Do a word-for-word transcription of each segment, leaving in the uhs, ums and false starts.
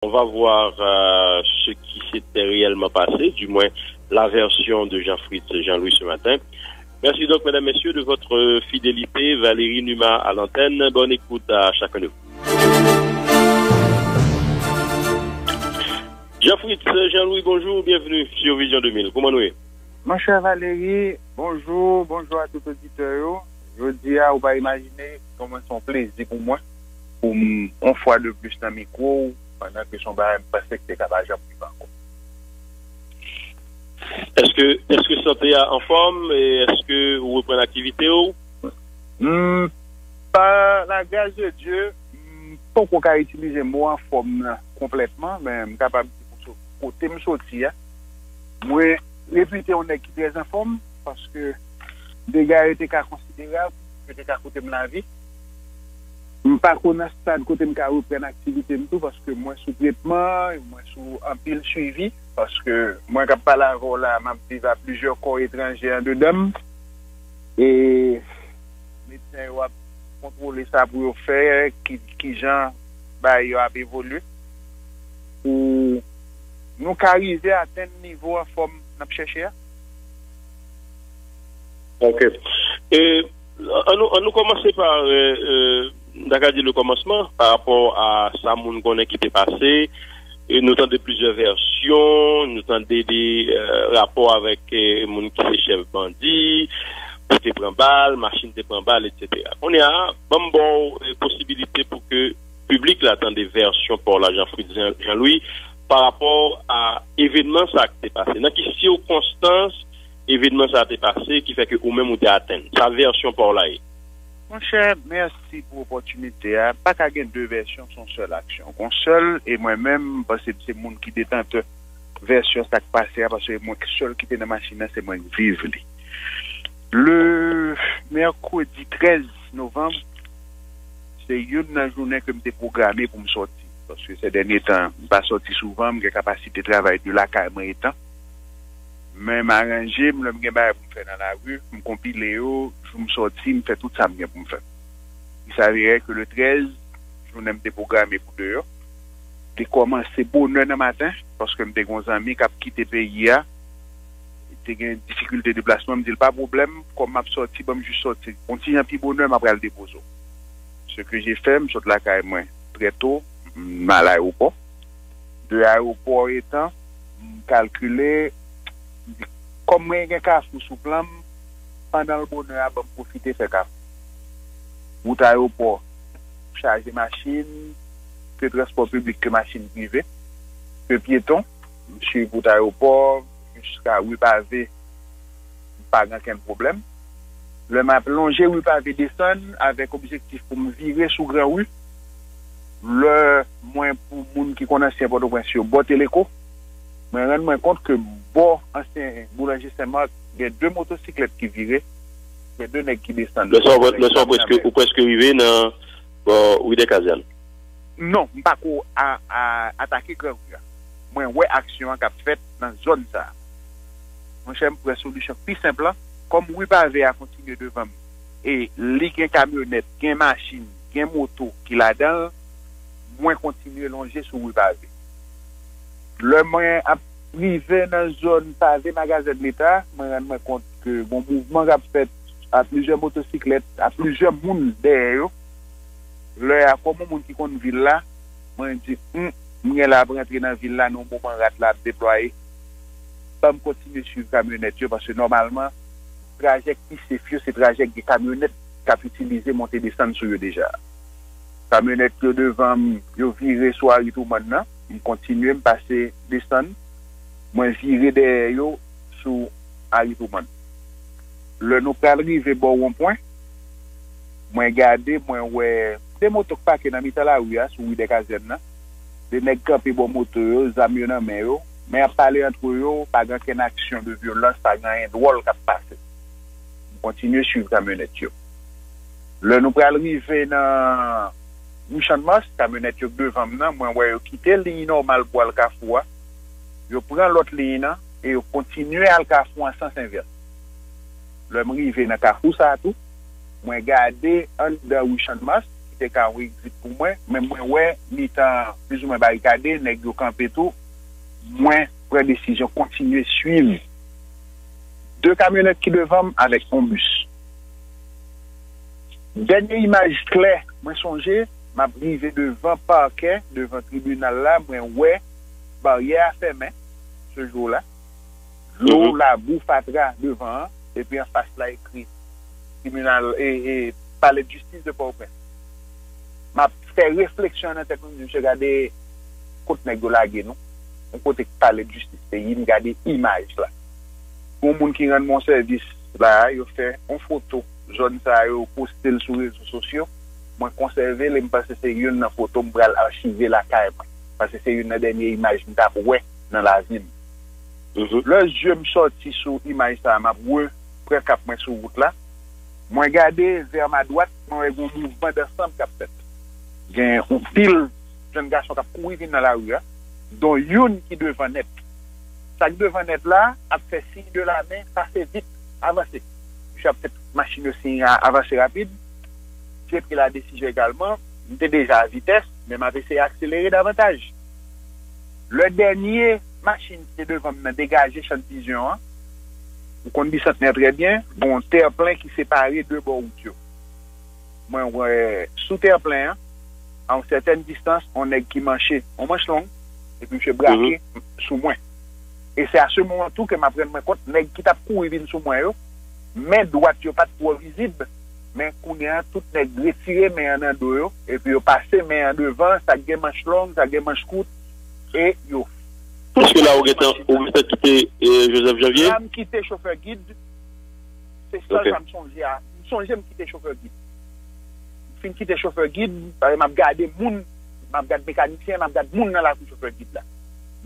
On va voir euh, ce qui s'était réellement passé, du moins la version de Jean-Fritz Jean-Louis ce matin. Merci donc, mesdames, messieurs, de votre fidélité. Valérie Numa à l'antenne. Bonne écoute à chacun de vous. Jean-Fritz Jean-Louis, bonjour, bienvenue sur Vision deux mille. Kouman nou ye? Monchè Valérie, bonjou, bonjou a tout oditè yo. Jodi a, ou pa imajine kòman se yon plezi pou mwen, pou m, yon fwa de plis nan mikwo w, pandan ke se yon bagay m panse ke te ka pa janm rive ankò. Èske, èske sante a anfòm e èske ou reprann aktivite w? M, pa la gras de Dye, m poko ka itilize mo anfòm nan konplètman, men m kapab di pou so- kote m soti a, mwen repite yon nèg ki trè anfòm, paske dega yo te ka konsiderab, yo te ka koute m lavi. M pa ko nan stad kote m ka reprann aktivite m tou, paske mwen sou tretman, mwen sou anpil swivi, paske mwen k ap pale avè w la, m ap viv a plizyè kò etranje andedan m. E medsen yo ap kontwole sa pou yo fè, ki, ki jan bagay yo ap evolye, pou nou ka rive atenn nivo anfòm n ap chèche a. Ok. E, an nou, an nou kòmanse pa, euh, euh, m ta ka di le kòmansman, pa rapò a sa moun konnen ki te pase. E nou tande plizyè vèsyon, nou tande de euh, rapò avèk euh, moun ki se chèf bandi, pou te pran bal, machin te pran bal, etsetera. Kounye a, ban m ba w euh, posibilite pou ke piblik la tande vèsyon pa w la, Jean-Fritz Jean- Jean-Louis, pa rapò a evènman sa ki te pase. Nan ki sikonstans evènman sa te pase ki fè ke ou menm ou te atenn? Sa vèsyon pa w la ye? Monchè, mèsi pou opòtinite a. Pa ka gen de vèsyon, se yon sèl aksyon. Gon sèl, e mwen menm, m panse m se moun ki detantè vèsyon sa k pase a, paske mwen sèl ki te nan machin nan, se mwen k viv li. Le mèkredi trèz novanm, se youn nan jounen ke m te pwograme pou m sòti. Paske se dènye tan, m pa sòti souvan, m gen kapasite travay de lakay mwen etan. Men m aranje m, lè m gen bagay pou m fè nan lari, m konpile yo, jou m sòti, m fè tout sa m gen pou m fè. Il s'avérait que le trèz, jounen m te pwograme pou deyò, te kòmanse bonè nan maten, paske m te gen yon zanmi k ap kite peyi a, te gen difikilte deplasman, m di l pa pwoblèm, kòm m ap sòti, ban m jis sòti. Yon ti jan pi bonè, m ap pral depoze w. Ce que j'ai fait, m sot lakay mwen trè to, m al ayewopò. De ayewopò etan, m kalkile, m di, kòm mwen gen Kafou sou plan m, pandan l bonè a, ban m pwofite fè Kafou. Wout ayewopò, chaje machin, ke transpò piblik, ke machin prive, ke pyeton. M swiv wout ayewopò jiska ri Pave, m pa gen okenn pwoblèm. Lè m ap lonje ri Pave desann avèk objektif pou m vire sou Gran Ri, lè mwen, pou moun ki konn ansyen Pòtoprens yo, bò Teleko, mwen rann mwen kont ke bò ansyen boulanje Sen Mak, gen de motosiklèt ki vire, gen de nèg ki desann. Lè sa w, lè sa w prèske, ou prèske rive nan bò ri dè Kazèn. Non, m pa ko a, a, atake Gran Ri a. Mwen wè aksyon an k ap fèt nan zòn sa a. Monchè, m pran solisyon pi senp lan. Kòm ri Pave a kontinye devan m, e li gen kamyonèt, gen machin, gen moto ki ladan l, mwen kontinye lonje sou ri Pave. Lè mwen ap rive nan zòn pave Magazèn Leta, mwen rann mwen kont ke gon mouvman k ap fèt a plizyè motosiklèt, a plizyè moun dèyè yo. Lè a, kòm yon moun ki konn vil la, mwen di, hmm, m gen lè ap rantre nan vil la nan yon moman rat la ap deplwaye. Ban m kontinye swiv kamyonèt yo, paske nòmalman, trajè k pi sef yo, se trajè k gen kamyonèt k ap itilize monte desann sou yo deja. Kamyonèt yo devan m, yo vire sou Harry Truman nan. M kontinye, m pase desann. Mwen vire dèyè yo sou Harry Truman. Lè nou pral rive bò wonpwen, mwen gade, mwen wè de moto k pake nan mitan lari a, sou ri dè Kazèn nan. De nèg kanpe bò moto yo, zam yo nan men yo, men y ap pale antre yo, pa gen okenn aksyon de vyolans, pa gen anyen dwòl k ap pase. M kontinye swiv kamyonèt yo. Lè nou pral rive nan ri Channmas, kamyonèt yo k devan m nan, mwen wè yo kite liy nòmal pou al Kafou a. Yo pran lòt liy nan e yo kontinye al Kafou an sans envès. Lè m rive nan Kafou sa a tou, mwen gade anndan ri Channmas, te ka yon egzit pou mwen, men mwen wè mitan plizoumwen barikade, nèg yo kanpe tou. Mwen pran desizyon kontinye swiv de kamyonèt ki devan m avèk yon bis. Dènye imaj klè mwen sonje, m ap rive devan pakè, devan tribinal la, mwen wè baryè a fèmen se jou la. Dlo, labou, fatra devan an, epi anfas la ekri tribinal e, e palè de jistis de Pòtoprens. M ap fè refleksyon nan tèt mwen, m di, "Mesye, gade kot nèg yo lage nou. Yon kote k palè de jistis peyi m, gade imaj la." Pou moun ki rann mwen sèvis la, yo fè yon foto zòn sa yo, poste l sou rezo sosyo. Mwen konsève l e m panse se youn nan foto m pral achive lakay mwen. Paske se youn nan dènye imaj m t ap wè nan lavi m. Lè zye m sòti sou imaj sa a, m ap repran kap mwen sou wout la. Mwen gade vè m adwat, mwen wè gen yon mouvman dansanm k ap fèt. Gen yon pil jèn gason k ap kouri vin nan lari a, don youn ki devan nèt. Sa k devan nèt la ap fè siy de lamen, pase vit, avanse. Misye ap fè tout machin yo siy a avanse rapid. Misye pran la desizyon egalman. M te deja a vitès, men m ap eseye akselere davantaj. Lè dènye machin ki te devan m nan degaje chan de vizyon an, ou konn Bisantnè trè byen, gon tèplen ki separe de bò wout yo. Mwen wè sou tèplen an, a yon sètèn distans, yon nèg ki manche yon manch long, epi misye brake sou mwen. E se a se moman tou ke m ap rann mwen kont nèg ki t ap kouri vin sou mwen yo, men dwat yo pa t twò vizib, men kounye a, tout nèg retire men an nan do yo, epi yo pase men an devan, sa k gen manch long, sa k gen manch kout, e yo. Tout Èske la ou gentan, ou gentan kite eh, Joseph Janvier? La m kite chofè gid, se sèl sa m sonje a. M sonje m kite chofè gid. M fin kite chofè gid, paske m ap gade moun, m ap gade mekanisyen, m ap gade moun nan lakou chofè gid la.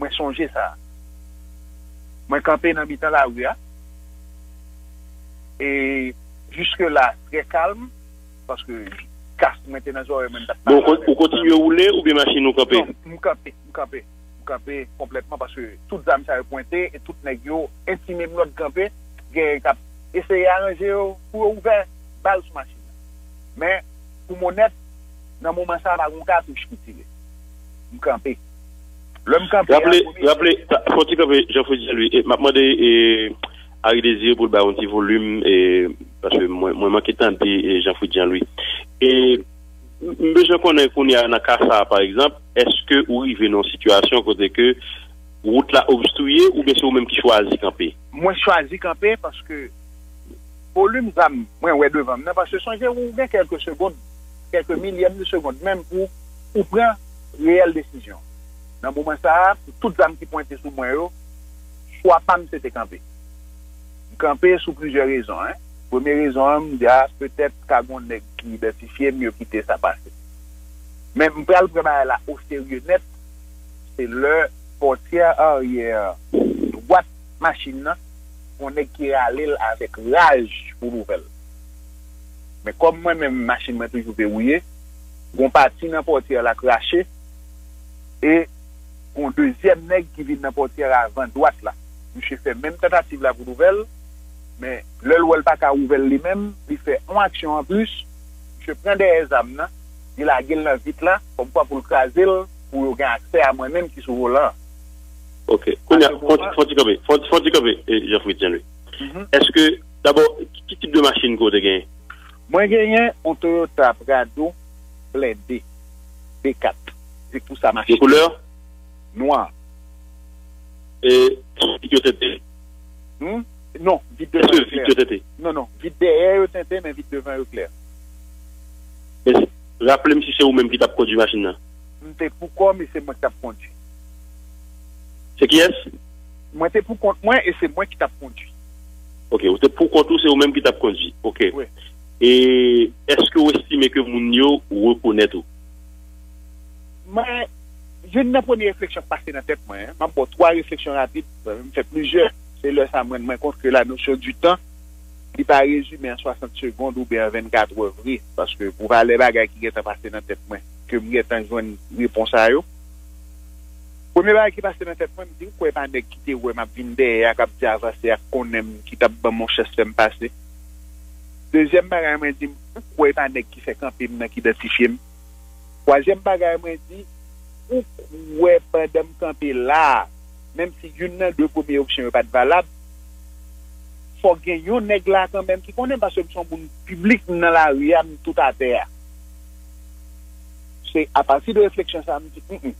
Mwen sonje sa. Mwen kanpe nan mitan lari a. E jiske la, trè kalm, paske kas mwen te nan zòrèy mwen, m t ap Bon, ou pale kon- avèk ou kontinye woule oubyen machin ou kanpe? Non, m kanpe, m kanpe. M kanpe konplètman paske tout zam sa yo pwente e tout nèg yo entime m lòd kanpe. Gen k ap eseye aranje yo pou yo ouvè bal sou machin nan. Men, pou m onèt, nan moman sa a, pa gen katouch ki tire. M kanpe. Lè m kanpe a, Raple, premye raple, ta- fò ti kanpe, Jean Fritz Jean Louis. E, m ap mande e, Harry Désiré pou l bay yon ti volim, e, paske mwen, mwen manke tande e, Jean Fritz Jean Louis. E, m bezwen konnen kounye a nan ka sa a, pa egzanp, èske ou rive nan yon sitiyasyon kote ke wout la obstriye oubyen se ou menm ki chwazi kanpe? Mwen chwazi kanpe paske volim zam mwen wè devan m nan, paske sonje ou gen kèlke segond, kèlke milyèm de segond menm pou ou pran reyèl desizyon. Nan moman sa a, pou tout zam ki pwente sou mwen yo, chwa pa m se te kanpe. M kanpe sou plizyè rezon, en. Premye rezon an, m di a, petèt ka gon nèg ki idantifye m, yo kite sa pase. Men m pral pran bagay la oserye nèt, se lè pòtyè aryè dwat machin nan, gon nèg ki rale l avèk raj pou l ouvè l. Men kòm mwen menm machin mwen toujou vewouye, gon pati nan pòtyè la krache, e gon dezyèm nèg ki vin nan pòtyè avan dwat la. Misye fè menm tantativ la pou l ouvè l, men lè l wè l pa ka ouvè l li menm, li fè yon aksyon anplis, misye pran dèyè zam nan, li lage l nan vit la, kòmkwa pou l kraze l, pou yo gen aksè a mwen menm ki sou volan an. Ok. Kounye a, fon ti kanpe, fon ti kanpe, e, Jean Fritz Jean Louis. Èske, dabò, ki, ki tip de machin ke w te genyen? Mwen genyen yon Toyota Prado blende V kat. Se pou sa machin. De koulè? Nwa. E, vit yo tente? Hmm? Non, vit devan yo klè. Vit yo tente? Non, non, vit dèyè yo tente, men vit devan yo klè. Men, raple m si se ou menm ki t ap kondui machin nan. M te pou kò m e se mwen ki t ap kondui. Se kiyès? Mwen te pou kont mwen e se mwen ki t ap kondui. Ok, ou te pou kont ou, se ou menm ki t ap kondui. Ok. Wi. E èske w estime ke moun yo rekonèt ou? Mwen, youn nan premye refleksyon k pase nan tèt mwen, en, m ap ba w twa refleksyon rapid, m fè plizyè. Se lè sa mwen rann mwen kont ke la notion du temps, li pa rezime an swasant segond oubyen an vennkat è vre, paske pou valè bagay ki gentan pase nan tèt mwen, ke m gentan jwenn repons a yo. Premye bagay ki pase nan tèt mwen, m di, m kwè pa nèg ki te wè m ap vin dèyè a, k ap di avanse a, k konnen m, ki t ap ban m yon chans fè m pase. Dezyèm bagay, mwen di, m kwè pa nèg ki fè kanpe m nan ki idantifye m. Twazyèm bagay, mwen di, ou kwè pandan m kanpe la a, menm si youn nan de premye opsyon yo pa t valab, fòk gen yon nèg la kanmenm ki konnen, paske m se yon moun piblik, m nan lari a, m tout atè a. Se apati de refleksyon sa a, m di, "Mm, mm,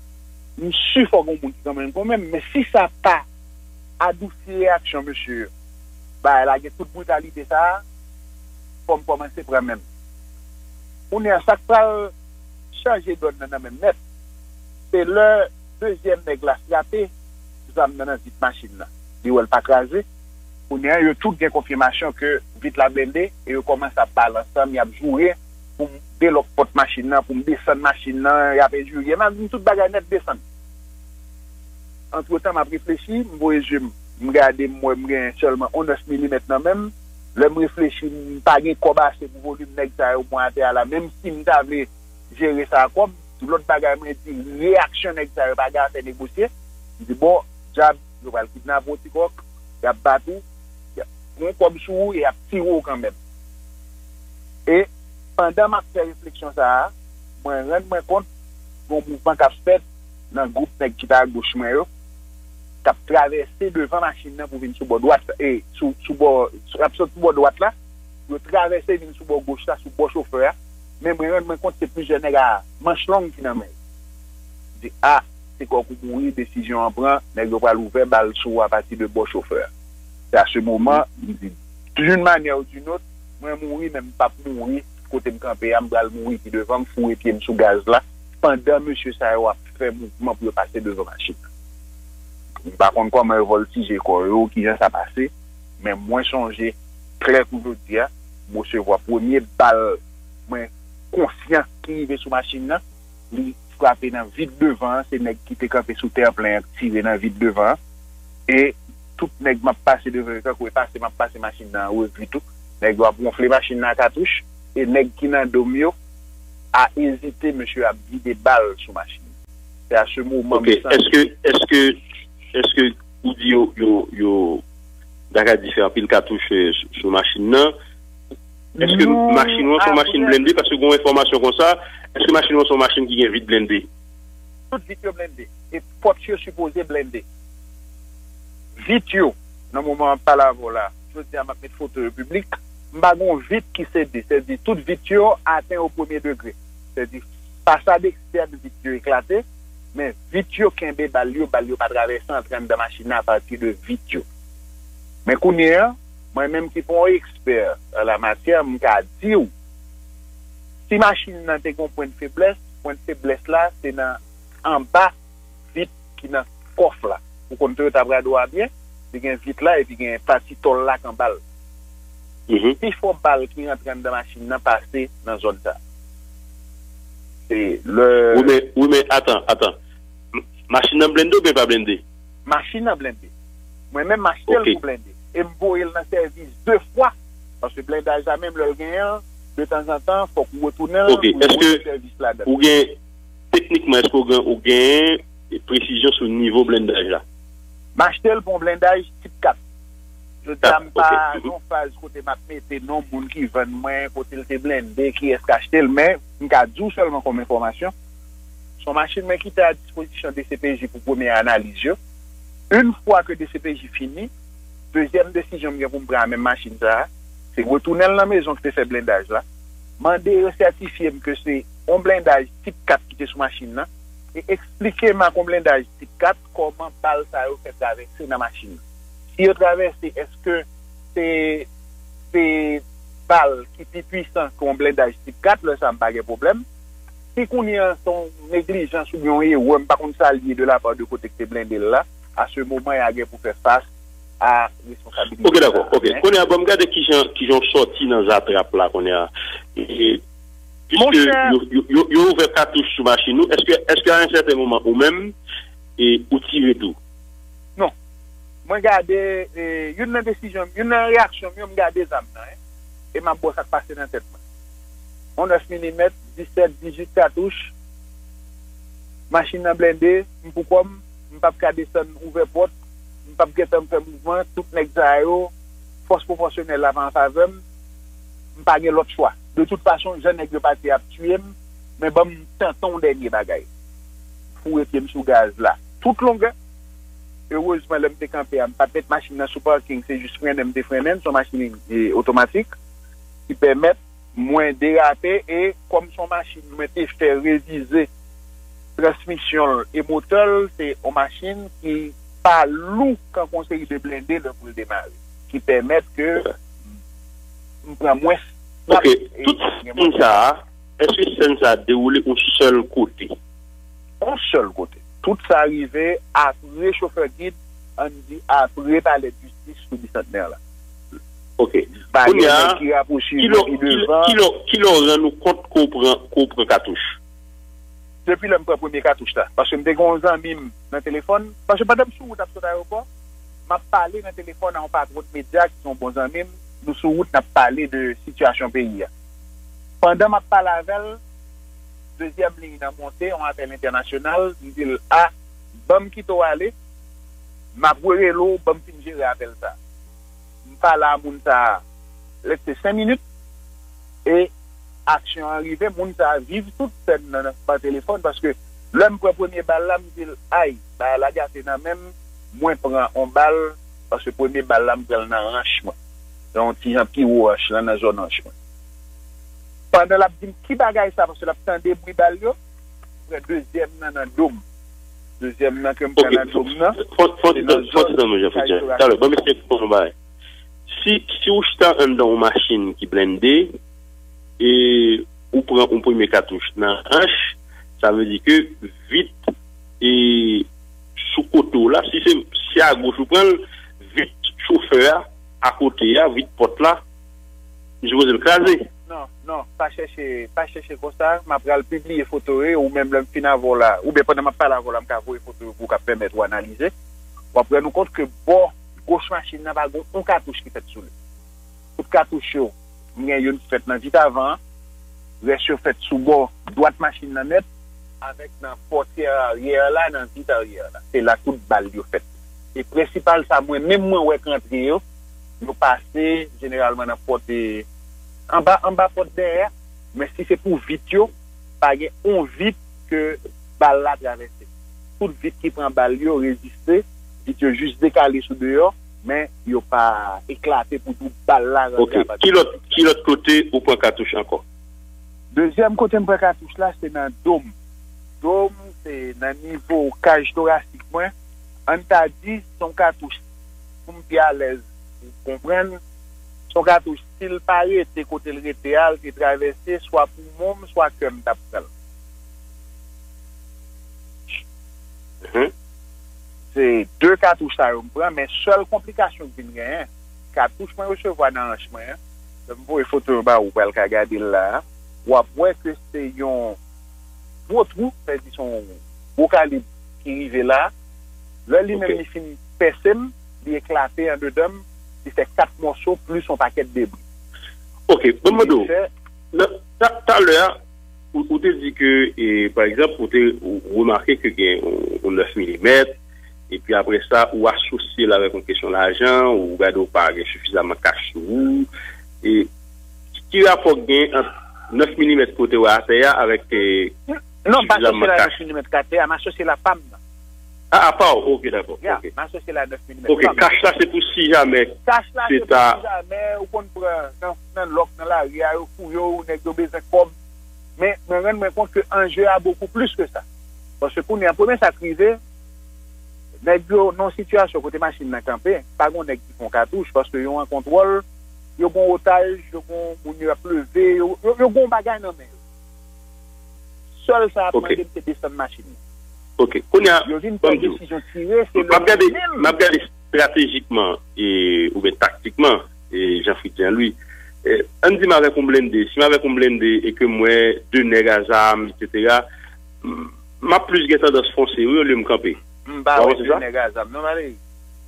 m si fòk gen yon moun ki kanmenm, kanmenm, men si sa pa adousi reyaksyon mesye yo, bagay la gen tout britalite sa a, fò m kòmanse pran men m." Kounye a, sa k pral chanje dòn nan nan men m nèt, se lè dezyèm nèg la frape zam nan nan vit machin nan. Li wè l pa kraze. Kounye a, yo tout gen konfimasyon ke vit la blende e yo kòmanse ap pale ansanm, y ap joure pou m delòk pòt machin nan, pou m desann machin nan, y ap enjirye m, m tout bagay nèt desann. Antretan, m ap reflechi, m voye je m, m gade, m wè m gen sèlman yon nèf milimèt nan men m. Lè m reflechi, m pa gen kòb ase pou volim nèg sa yo mwen atè a la, menm si m ta vle jere sa a kòb. Lòt bagay, mwen di, reyaksyon nèg sa yo pa gen afè negosye. M di, "Bon, dyab, yo pral kidnape w, ti kòk, y ap bat ou, y ap pran yon kòb sou ou e y ap tire w kanmenm." E pandan m ap fè refleksyon sa a, mwen rann mwen kont gen yon mouvman k ap fèt nan gwoup nèg ki ta agoch mwen yo, k ap travèse devan machin nan pou vin sou bò dwat, e sou, sou bò, sou, ap sot sou bò dwat la, yo travèse vin sou bò goch la, sou bò chofè a, men mwen rann mwen kont se plizyè nèg a manch long ki nan men yo. M di, "A, se kòk ou mouri, desizyon an pran, nèg yo pral ouvè bal sou ou apati de bò chofè a." Se a se moman, m di, "D'une manière ou d'une autre, mwen mouri, men m p ap mouri kote m kanpe a, m pral mouri pi devan, m foure pye m sou gaz la, pandan mesye sa yo ap fè mouvman pou yo pase devan machin nan." M pa konn kòman yo vòltije kò yo, kijan sa pase, men mwen sonje klè kou jodi a, m resevwa premye bal mwen konsyan ki rive sou machin nan, li frape nan vit devan an, se nèg ki te kanpe sou tèplen an k tire nan vit devan an, e tout nèg m ap pase devan yo, tankou e pase m ap pase machin nan an revi tou, nèg yo ap wonfle machin nan a katouch, e nèg ki nan do m yo a ezite, mesye ap vide bal sou machin nan. Se a se moman Ok, m santi èske, èske, èske ou di yo, yo, yo, ta ka di fè anpil katouch eh, sou, sou machin nan? Èske Non, machin nan se yon machin apre blende? Paske gen yon enfòmasyon konsa, èske machin nan se yon machin ki gen vit blende? Tout vit yo blende. E pòt yo sipoze blende. Vit yo, nan moman m ap pale avè w la, jodi a m ap met foto yo piblik, m pa gen yon vit ki sede, sèdi tout vit yo aten o premye degre. Sèdi fasad ekstèn vit yo eklate, men vit yo kenbe bal yo, bal yo pa travèse antre anndan machin nan apati de vit yo. Men kounye a, mwen menm ki pa yon ekspè an la matyè, m ka di w, si machin nan te gen yon pwen de feblès, pwen de feblès la se nan anba vit ki nan kòf la. Ou konn Toyota Prado a byen, li gen vit la epi gen pati tòl la k anba l. Mhm. Pifò bal ki rantre anndan machin nan pase nan zòn sa. Se lè Wi, men, wi, men, atan, atan. M- Machin nan blende oubyen pa blende? Machin nan blende. Mwen menm, m achte l Ok. pou blende. E m voye l nan sèvis de fwa. Paske blendaj la menm, lè l genyen l, detanzantan, fòk ou retounen l Ok. pou Èske sèvis ladan. ou gen, teknikman, èske ou gen, ou gen presizyon sou nivo blendaj la? M achte l pou yon blendaj tip kat. Jodi a, m pa nan yon faz kote m ap mete non moun ki vann mwen, kote l te blende, kiyès k achte l, men m ka di w sèlman kòm enfòmasyon, se yon machin mwen kite a dispozisyon D C P J pou premye analiz yo. Yon fwa ke D C P J fini, dezyèm desizyon m gen pou m pran a menm machin sa a, se retounen l nan mezon ki te fè blendaj la, mande yo sètifye m ke se yon blendaj tip kat ki te sou machin nan, e eksplike m ak yon blendaj tip kat kòman bal sa yo fè travèse nan machin nan. Si yo travèse, èske se, se bal ki pi pwisan ke yon blendaj tip kat, lè sa a m pa gen pwoblèm. Si kounye a se yon neglijans oubyen yon erè, m pa konn sa l ye de la pa de kote k te blende l la, a se moman y a gen pou fè fas a responsabilite Ok, sa. dakò. Ok. Men Kounye a, bon, m gade kijan, kijan w sòti nan zatrap la kounye a. E, e, Piske Monchè yo, yo, yo, yo ouvè katouch sou machin ou, èske, èske a yon sèten moman ou menm e ou tire tou? Non. Mwen gade, e, youn nan desizyon m, youn nan reyaksyon m yo, m gade zam nan, en. E m ap ba w sa k pase nan tèt mwen. Yon nèf milimèt, disèt, dizuit katouch, machin nan blende, m pou kò m, m p ap ka desann ouvè pòt, m p ap gentan fè mouvman, tout nèg sa yo, fòs pwopòsyonèl la pa an favè m. M pa gen lòt chwa. De tout fason, jan nèg yo pati ap tiye m, men ban m tante yon dènye bagay. Foure pye m sou gaz la. Tout longè. Erezman, lè m te kanpe a, m pa t met machin nan sou parking, se jis frennen m te frennen l, se yon machin e, otomatik, ki pèmèt mwen derape e kòm se yon machin mwen te fè revize transmisyon l e motè l, se yon machin ki pa lou kankou yon seri de blende lè pou l demare, ki pèmèt ke m pran mwens. Ok, tout sèn sa a, èske sèn sa a dewoule yon sèl kote? Yon sèl kote. Tout sa rive apre chofè gid, ann di apre palè jistis sou Bisantnè la. Ok. Pa gen nèg ki rapwoche yo pi devan. Kilè w rann ou kont ke w pran, ke w pran katouch? Depi lè m pran premye katouch la. Paske m te gen yon zanmi m nan telefòn. Paske pandan m sou wout ap sot ayewopò, m ap pale nan telefòn a yon patwon de medya ki se yon bon zanmi m. Nou sou wout, n ap pale de sitiyasyon peyi a. Pandan m ap pale avè l, dezyèm liy nan monte, yon apèl entènasyonal, m di l, a, ban m kite w ale, m ap rerele w, ban m fin jere apèl sa a. M pale a moun sa a, let's say, senk minit, e aksyon an rive, moun sa a viv tout sèn nan pa telefòn, paske lè m pran premye bal la, m di l, ay, bagay la gate nan men m, mwen pran yon bal, paske premye bal la, m pran l nan ranch mwen. Nan yon ti jan pi wo ranch lan, nan zòn ranch mwen. Pandan l ap di m ki bagay sa, paske l ap tande bri bal yo, m pran dezyèm nan nan do m. Dezyèm nan ke m pran nan do m nan, se nan zòn kay toratik. Talè, ban m eseye konprann yon bagay. Si, si ou chita anndan yon machin ki blende, e ou pran yon premye katouch nan hanch, sa vle di ke vit e sou kote w la, si se, si a goch ou pran l, vit chofè a, akote a, vit pòt la, m sipoze l kraze. Non, non, pa chèche, pa chèche konsa. M ap pral pibliye foto yo, ou menm lè m fin avè w la, oubyen pandan m ap pale avè w la, m ka voye foto yo pou w ka pèmèt ou analize. W ap rann ou kont ke bò goch machin nan pa gen yon katouch ki fèt sou li. Tout katouch yo, m gen youn ki fèt nan vit avan an, rès yo fèt sou bò dwat machin nan nèt, avèk nan pòtyè aryè la, nan vit aryè la. Se la tout bal yo fèt. E prensipal sa, mwen menm mwen wè k rantre yo, yo pase jeneralman nan pòt, e, anba, anba pòt dèyè, men si se pou vit yo, pa gen yon vit ke bal la travèse. Tout vit ki pran bal yo reziste, vit yo jis dekale sou deyò, men yo pa eklate pou di w bal la rantre. Ok. Ki lòt, ki lòt kote ou pran katouch ankò? Dezyèm kote m pran katouch la, se nan do m. Do m, se nan nivo kaj torasik mwen. Ann ta di, se yon katouch, pou m pi alèz pou w konprann, se yon katouch, si l pa rete kote l rete a, l te travèse, swa poumon m, swa kè m t ap pran l. Mhm. Se de katouch sa yo m pran, men sèl konplikasyon k vin genyen, katouch mwen resevwa nan hanch mwen an, lè m voye foto yo ba ou, ou pral ka gade l la a, w ap wè ke se yon gwo twou, sa vle di se yon gwo kalib ki rive la. Lè li menm li fin pèse m, li eklate andedan m, li fè kat mòso plis yon pakèt debri. Ok, ban m mande w, nan, ta, talè a, ou, ou te di ke, e, pa egzanp, ou te, ou, ou remake ke gen yon, yon nèf milimèt, epi apre sa, ou asosye l avèk yon kesyon lajan, ou gade ou pa gen sifizaman kach sou ou, e ki rapò k gen ant nèf milimèt kote w atè a avèk, e, non, m pa asosye l a nèf milimèt k atè a, m asosye l a pa m nan. A, a pa w, ok, dakò. Ya, ok. M asosye l a nèf milimèt. Ok, kach la se pou si jamè. Kach la se pou si jamè, ou konn pran nan, nan lòk, nan lari a, yo fouye w, nèg yo bezwen kòb. Men, mwen rann mwen kont ke anje a bokou plis ke sa. Paske kounye a, premye sa k rive, nèg yo nan yon sitiyasyon kote machin nan kanpe, pa gen nèg ki fè yon katouch, paske yo an kontwòl, yo gen yon otaj, yo gen yon moun yo ap leve, yo, yo, yo gen yon bagay nan men yo. Sèl sa ap mande m se desann machin nan. Ok. Kounye a, yo vin pran desizyon tire, se lè menm. M ap gade estratejikman, e, oubyen taktikman, e, Jean Fritz Jean Louis. E, ann di m avèk yon blende. Si m avèk yon blende e ke m wè de nèg a zam, etsetera, m, m ap plis gen tandans fonse, wi, olye m kanpe. M pa wè de nèg a zam, non, Valery.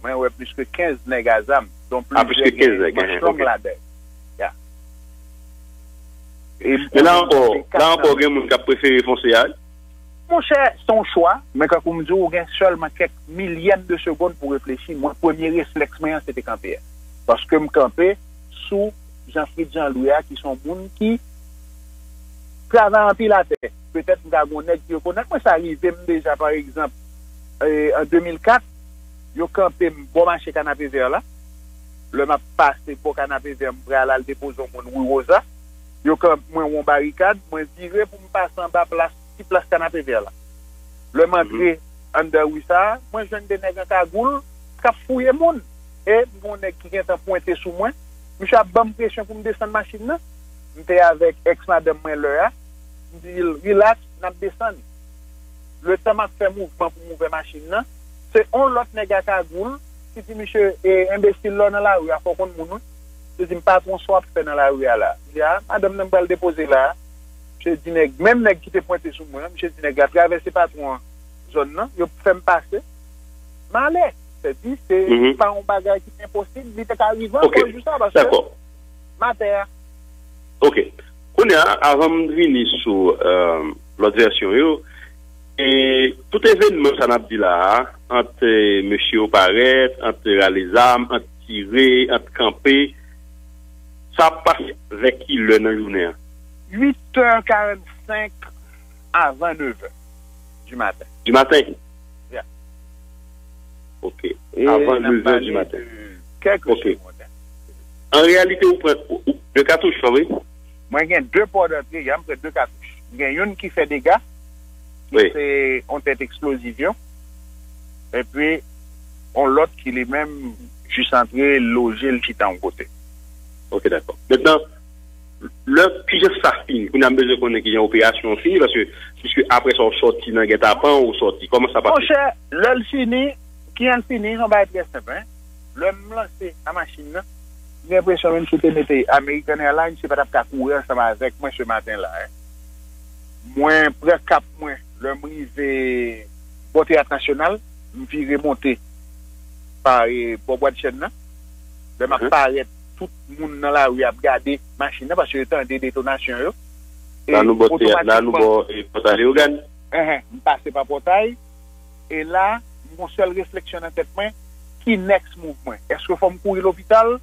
Mwen wè plis ke kenz nèg a zam, dont plizyè gen manch long ladan yo. Ya. Men la ankò, la ankò, gen moun k ap prefere fonse a. Monchè, se yon chwa, men kankou m di w, ou gen sèlman kèk milyèm de segonn pou reflechi. Mwen, premye reflèks mwen an, se te kanpe a. Paske m kanpe sou Jean Fritz Jean Louis a, ki se yon moun ki travay anpil atè. Petèt m ka gen yon nèg ki rekonèt mwen, sa rive m deja, pa egzanp, e, an de mil kat, yo kanpe m bò mache Kanapevè la. Lè m ap pase bò Kanapevè, m pral al depoze yon moun Rue Rosa. Yo kanpe mwen yon barikad, mwen vire pou m pase anba plas, ti plas Kanapevè la. Lè m antre anndan ri sa a, mwen jwenn de nèg an kagoul k ap fouye moun. E m gen yon nèg ki gentan pwente sou mwen. Misye ap ban m presyon pou m desann machin nan. M te avèk èks madanm mwen lè a. M di l, "Rilaks, n ap desann." Letan m ap fè mouvman pou m ouvè machin nan, se yon lòt nèg a kagoul ki di, "Misye, e, enbesil, lè w nan lari a, fò w konn moun, wi." Misye di m, "Patwon, sa w ap fè nan lari a la?" M di, "A, madanm nan m pral depoze la a." Misye di nèg, menm nèg ki te pwente sou mwen an, misye di nèg la travèse patwon an zòn nan, yo fè m pase. M ale. Sèdi, se Mhm. pa yon bagay ki enposib, li te ka rive Ok. ankò jou sa, paske Dakò. m atè a. Ok. Kounye a, avan m vini sou euh, lòt vèsyon yo, e tout evènman sa n ap di la a, ant euh, mesye yo parèt, ant rale zam, ant tire, ant kanpe, sa ap pase vè ki lè nan jounen an? Uit è karannsenk avan nevè di maten. Di maten? Yeah. Ok. E Avan n ap nevè pale di maten. de kèk Ok. segonn. An reyalite, ou pran ou- ou- de katouch, sa vre? Mwen gen de pòt antre, ya, m pran de katouch. M gen youn ki fè dega, ki Wi. se yon tèt eksplozivyon. Epi, yon lòt ki li menm jis antre, loje l chita yon kote. Ok, dakò. Mentnan, lè kijan sa fini? Kounye a m bezwen konnen kijan operasyon an fini, paske piske apre sa w sòti nan gètapan, ou sòti. Kòman sa pase? Monchè, lè l fini, kijan l fini, se yon bagay trè senp, en. Lè m lanse a machin nan, m gen enpresyon menm si w te mete American Airlines, se pa t ap ka kouri ansanm avèk mwen se maten la, en. Mwen pran kap mwen, lè m rive bò Teyat Nasyonal, m vire monte pa e, bò Bwadchèn nan. Lè m ap Mhm. parèt, tout moun nan lari ap gade machin nan, paske yo tande detonasyon yo. E La nou bò teyat la, nou otomatikman, bò e, pòtay Leyogàn. Enhen, m pase pa pòtay. E la, m gon sèl refleksyon nan tèt mwen, ki next move mwen? Èske fò m kouri lopital?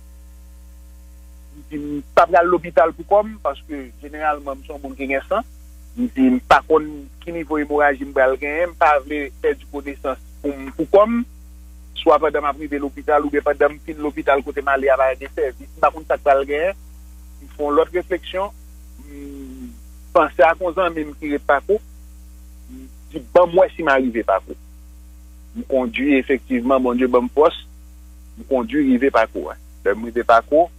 M di m pa pral lopital pou kò m, paske jeneralman m se yon moun ki gen san. M di m pa konn ki nivo emoraji m pral genyen, m pa vle pèdi konesans pou m, pou kò m. Swa pandan m ap rive lopital, oubyen pandan m fin lopital kote m ale a pa gen sèvis, m pa konn sa k pral genyen. M fè yon lòt refleksyon, m panse ak yon zanmi m ki ret Pako, m di, "Ban m wè si m a rive Pako." M kondui, efektivman, Bondye ban m fòs, m kondui rive Pako a. Lè m rive Pako,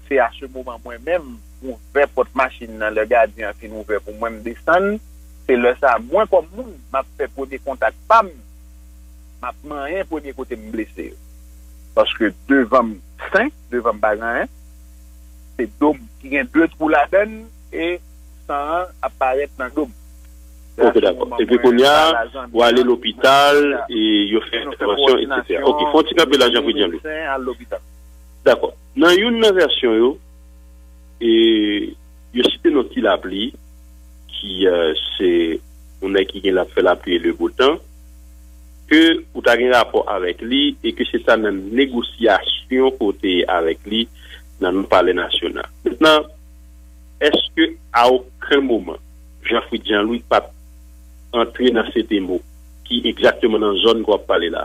se a se moman mwen menm, m ouvè pòt machin nan, lè gadyen an fin ouvè pou mwen, m desann. Se lè sa a, mwen kòm moun, m ap fè premye kontak pa m, m ap manyen premye kote m blese yo. Paske devan m sen, devan m pa gen anyen, se do m ki gen de twou ladan l e san an ap parèt nan do m. Se Ok, a se dakò. moman Epi mwen kounye a, pale a zanmi w ale an, lopital, mwen di, e yo fè nou fè entèvansyon, etsetera. Ok, fè yon ti kanpe la, Jean Fridjan Louis. medsen, al lopital. Dakò. Nan youn nan vèsyon yo, e yo site non Ti Lapli, ki euh, se yon nèg ki gen l ap fè lapli e le beau temps, ke ou ta gen rapò avèk li e ke se sa nan negosyasyon ke w te ye avèk li nan non Palè Nasyonal. Mentnan, èske a okenn moman Jean Fritz Jean Louis pa t antre nan Setemo, ki egzakteman nan zòn ke w ap pale la?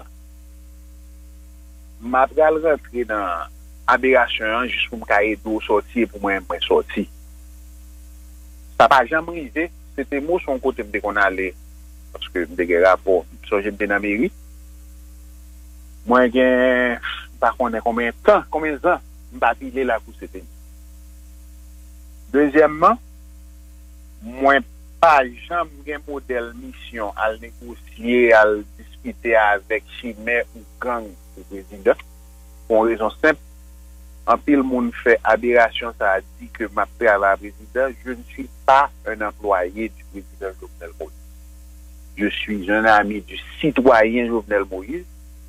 M a pral rantre nan aberasyon an jis pou m ka ede w sòti e pou mwen, mwen sòti. Sa pa janm rive. Setemo se yon kote m te konn ale, paske m te gen rapò. M sonje m te nan meri. Mwen gen, m pa konnen konbyen tan, konbyen zan m pa pile lakou Setemo. Dezyèmman, mwen pa janm gen modèl misyon al negosye, al diskite avèk chimè ou gang pou prezidan. Pou yon rezon senp, anpil moun fè aberasyon sa a, di ke m ap travay a prezidan. Je ne suis pas un employé du président Jovenel Moïse. Je suis un ami du citoyen Jovenel Moïse.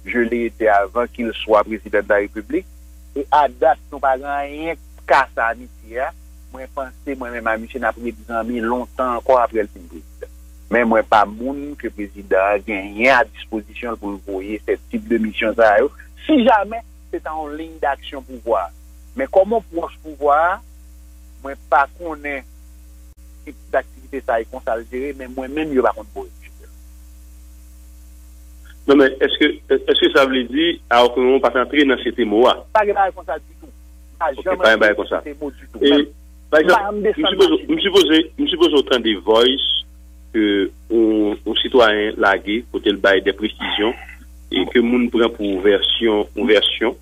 Je l'ai été avant qu'il soit président de la République. E a dat, nou pa gen anyen k kase amitye a. Mwen panse, mwen menm a misye, n ap ret zanmi lontan ankò apre l fin prezidan. Men mwen pa moun ke prezidan an genyen a dispozisyon l pou l voye fè tip de misyon sa yo. Si jamè se ta yon liy daksyon pouvwa a. Men kòm yon pwòch pouvwa a, mwen pa konnen tip daktivite sa e konsa l jere, men mwen menm yo pa konn bore m jete l. Non, men èske, èske sa vle di a okenn moman w pa t antre nan sete mo a? Pa gen bagay konsa ditou. M pa janm antre nan sete mo ditou. Menm. Pa egzanp, m sipoze, m sipoze, m sipoze w tande voice ke yon, yon sitwayen lage kote l bay de presizyon e ke moun pran pou vèsyon, yon vèsyon.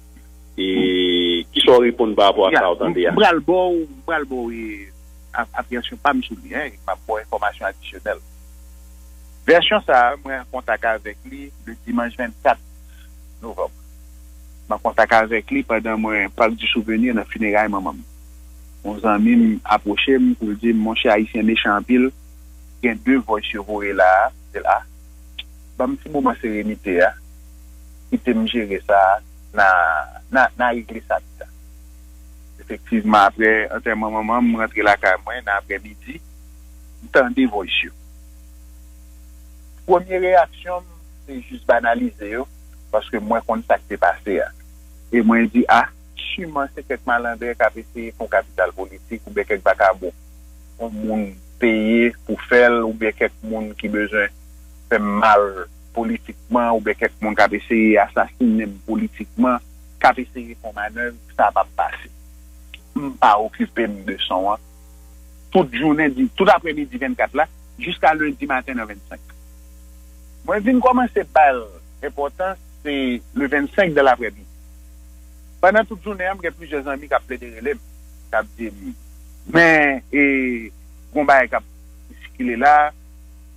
E kisa w reponn pa rapò a sa w tande a? M pral ba w, m pral ba w e, ap- apreyansyon pa m sou li, en, m ap ba w enfòmasyon adisyonèl. Vèsyon sa a, mwen an kontak avèk li le dimanch vennkat novanm. M an kontak avèk li pandan mwen Parc du Souvenir nan fineray manman m. Yon zanmi m apwoche m pou l di m, monchè, Ayisyen mechan anpil, gen de voice yo voye la a, se la. Ban m ti moman serenite a, kite m jere sa a, n a, n a, n a regle sa pita. Efektivman, apre antèman manman m, m rantre lakay mwen nan aprèmidi, m tande voice yo. Premye reyaksyon m, se jis banalize yo, paske mwen konn sa k te pase a. E mwen di, a, siman se kèk malandren k ap eseye fè yon kapital politik oubyen kèk vakabon yon moun peye pou fè l, oubyen kèk moun ki bezwen fè m mal politikman, oubyen kèk moun k ap eseye asasinen m politikman, k ap eseye fè yon manèv, sa p ap pase. M pa okipe m de son an. Tout jounen, di, tout aprèmidi vennkat la, jiska lendi maten nan vennsenk. Mwen vin kòmanse ba l enpòtans, se le vennsenk dan laprèmidi. Pandan tout jounen an, m gen plizyè zanmi k ap plede rele m, k ap di m, men, e, gon bagay k ap sikile la,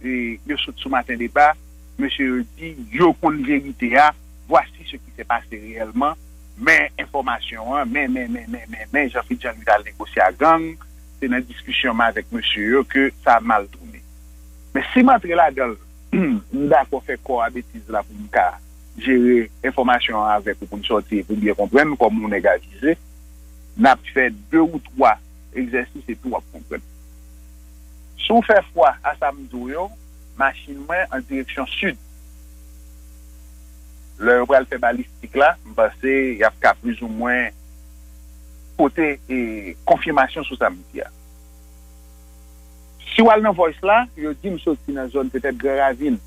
e, yo sot sou Maten Deba, mesye yo di, yo konn verite a, voici ce qui s'est passé réellement, men enfòmasyon an, men, men, men, men, men, men, Jean Philippe Jean Louis t al negosye ak gang, se nan diskisyon m avèk mesye yo ke sa mal tounen. Men si m antre ladan l, m dakò fè kò a betiz la pou m ka jere enfòmasyon an avèk ou pou n sòti e pou n byen konprann kòm yon nèg avize, n ap fè de ou twa egzèsis epi w ap konprann. Si w fè fwa a sa m di w yo, machin mwen an direksyon sid. Lè yo pral fè balistik la, m panse y ap ka plizoumwen pote e, konfimasyon sou sa m di a. Si w al nan voice la, yo di m soti nan zòn petèt Gran Ravin.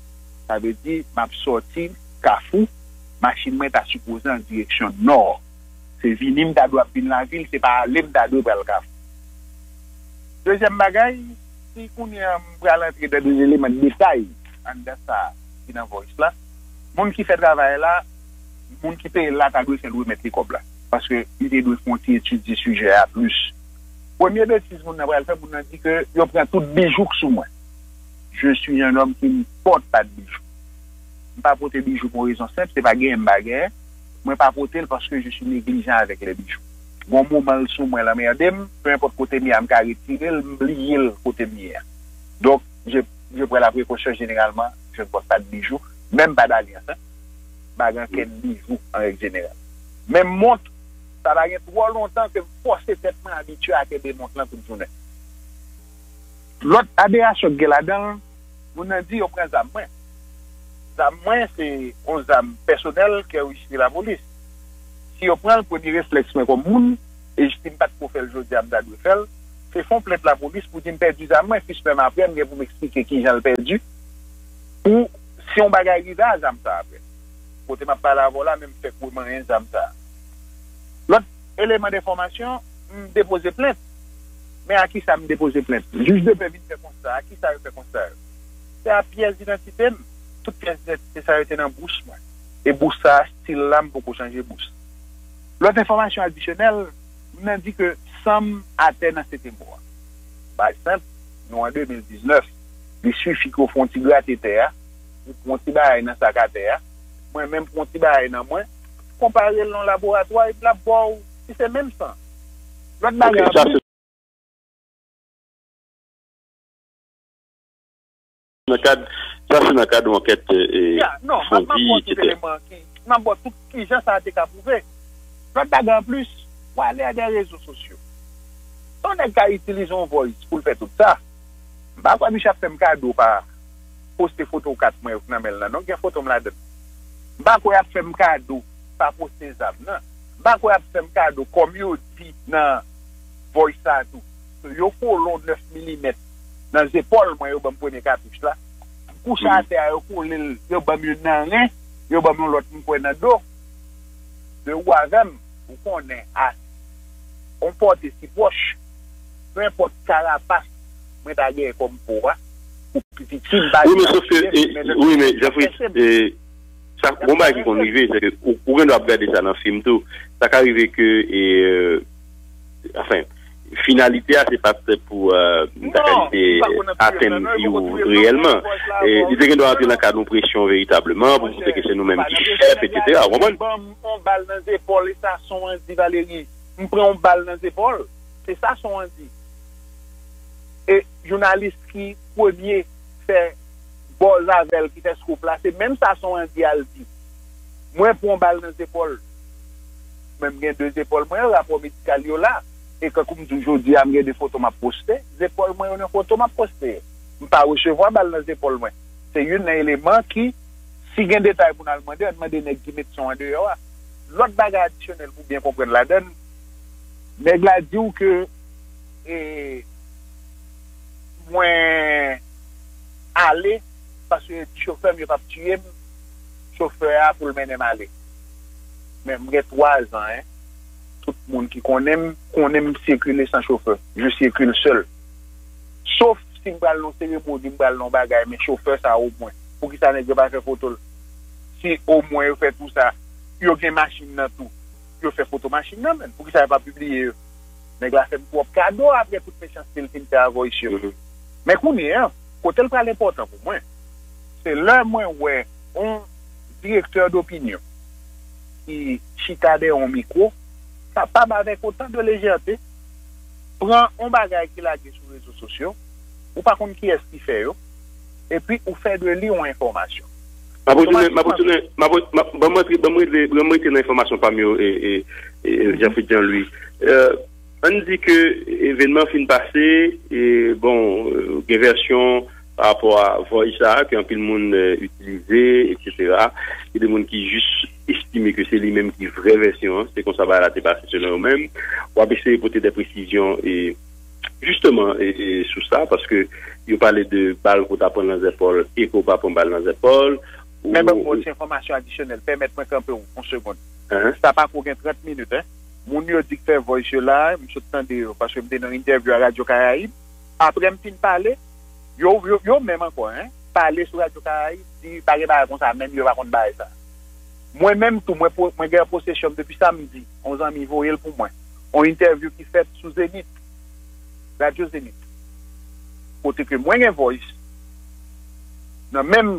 Sa vle di m ap sòti Kafou, machin mwen ta sipoze an direksyon nò. Se vini m ta dwe ap vin lavil, se pa ale m ta dwe pral Kafou. Dezyèm bagay, si kounye a m pral antre nan de eleman detay anndan sa ki nan voice la, moun ki fè travay la, moun ki peye l la ta dwe fè l remèt li kòb la. Paske li te dwe fè yon ti etidye sijè a plis. Premye betiz moun nan pral fè, moun nan di ke yo pran tout bijou k sou mwen. Je suis un homme qui ne porte pas de bijoux. M pa pote bijou pou yon rezon senp, se pa genyen m pa genyen. Mwen pa pote l paske je suis négligent avec les bijoux. Gon moman l sou mwen l anmède m, pe enpòt kote m ye a m ka retire l, m bliye l kote m ye a. Donk, je, je prends la précaution, généralement, je ne porte pas de bijoux, menm pa d'alyans, en. M pa gen ankenn bijou an règ jeneral. Menm mont, sa pa gen twò lontan ke m fòse tèt mwen abitye a kenbe mont lan tout jounen. Lòt aberasyon k gen ladan l, moun nan di yo pran zam mwen. Zam mwen se yon zam pèsonèl ke yo rejistre lapolis. Si yo pran l, premye reflèks mwen kòm moun, e si m pa t ko fè l jodi a m ta dwe fè l, se fè yon plent lapolis pou di m pèdi zam mwen, fis menm apre m gen pou m eksplike kijan l pèdi, pou si yon bagay rive a zam sa apre. Kote m ap pale avè w la, men m fèk remanyen zam sa. Lòt eleman enfòmasyon, m depoze plent. Men a kisa m depoze plent? Jij de pè vin fè konsta, a kisa yo fè konsta yo? Se a pyès idantite m. Tout pyès idantite sa yo te nan bous mwen. E bous sa a, still la, m poko chanje bous. Lòt enfòmasyon adisyonèl, m nan di ke san m atè nan sete mo a. Bagay senp, nou an de mil diznèf, li sifi ke w fè yon ti grate tè a, ou pran yon ti bagay nan sak atè a, mwen menm pran yon ti bagay nan mwen, konpare l nan yon laboratwa, epi l ap ba w si se menm san. Lòt bagay ankò, nan kad, sa se nan kad yon ankèt, e, fondi, etsetera. M ap ba w tout kijan sa a te ka pwouve. Lòt bagay anplis, w ale a de rezo sosyo. Yon nèg ka itilize yon voice pou l fè tout sa. M pa kwè misye ap fè m kado pa poste foto kat mwen yo k nan men l lan non, gen foto m ladan l. M pa kwè y ap fè m kado pa poste zam nan. M pa kwè y ap fè m kado, kòm yo di nan voice sa a tou. So, yo kole yon nèf milimèt nan zepòl mwen, yo ban m premye katouch la. M kouche atè a, yo kole l, yo ban m youn nan ren, yo ban m yon lòt m kwè nan do. De ou avè m, ou konnen a yon pòte si pwòch, pe enpòt karapas mwen ta genyen kòm po a, pou pitit fi m pa Wi, men sof ke, e, wi, men Jean Fritz, e, sa, bon bagay ki konn rive, se ke ou, ou gen dwa ap gade sa nan fim tou. Sa ka rive ke, e, anfen, finalite a, se pa t pou, e, m ta ka di, se atenn vi w reyèlman. E, li te gen dwa antre nan kad yon presyon veritableman, pou montre ke se nou menm ki chèf, etsetera. Ou konprann? Ban m yon bal nan zepòl, e sa, Son an di Valéry. M pran yon bal nan zepòl. Se sa Son an di. E jounalis ki premye fè buzz avè l, ki fè scoop la, se menm sa Son an di al di. Mwen pran bal nan zepòl. Mwen, m gen de zepòl mwen, rapò medikal yo la. E kankou m di w jodi a, m gen de foto m ap poste. Zepòl mwen yo nan foto m ap poste yo. M pa resevwa bal nan zepòl mwen. Se youn nan eleman ki, si gen detay pou n al mande, ann mande nèg ki met Son an deyò a. Lòt bagay adisyonèl pou byen konprann ladann, nèg la di w ke, e, mwen ale, paske chofè m yo p ap tiye m, chofè a pou l mennen m ale. Men m gen twa zan, en. Tout moun ki konnen m, konnen m sikile san chofè. Je circule seul. Sof si m pral nan seremoni, m pral nan bagay, men chofè sa omwen. Poukisa nèg yo pa fè foto l? Si omwen yo fè tou sa, yo gen machin nan tou. Yo fè foto machin nan, men. Poukisa yo pa pibliye yo? Nèg la fè m twòp kado apre tout mechanste l fin fè a voice yo. Men kounye a, kote l pral enpòtan pou mwen, se lè mwen wè yon direktè dopinyon ki chita dèyè yon mikwo, kapab avèk otan de lejète pran yon bagay ki lage sou rezo sosyo, ou pa konn kiyès ki fè yo, epi ou fè de li yon enfòmasyon. M ap retounen, m ap retounen, m ap, m ap, ban m antre, ban m rete, ban m rete nan enfòmasyon pa m yo, e, e, e, Jean Fritz Jean Louis. E, ann di ke evènman fin pase, e, bon, e, gen vèsyon pa rapò a voice sa a ke anpil moun, e, itilize, etsetera. Gen de moun ki jis estime ke se li menm ki vrè vèsyon an, se konsa bagay la te pase selon yo menm. W ap eseye pote de presizyon, e, jisteman, e, e, sou sa, paske yo pale de bal ke w ta pran nan zèpòl e ke w pa pran bal nan zèpòl. Men ban m yon ti enfòmasyon adisyonèl, pèmèt mwen kanpe w yon segonn. Sa pako gen trant minit, en. Moun yo di k fè voice yo la, m sot tande yo, paske m te nan entèvyou a Radyo Karayib. Apre m fin pale, yo, yo, yo menm ankò, en, pale sou Radyo Karayib, di pa gen bagay konsa, menm yo pa konn bagay sa. Mwen menm tou, mwen, po- mwen gen posesyon m depi samdi, yon zanmi voye l pou mwen. Yon entèvyou ki fèt sou Zenith, Radyo Zenith. Kote ke mwen gen voice, nan menm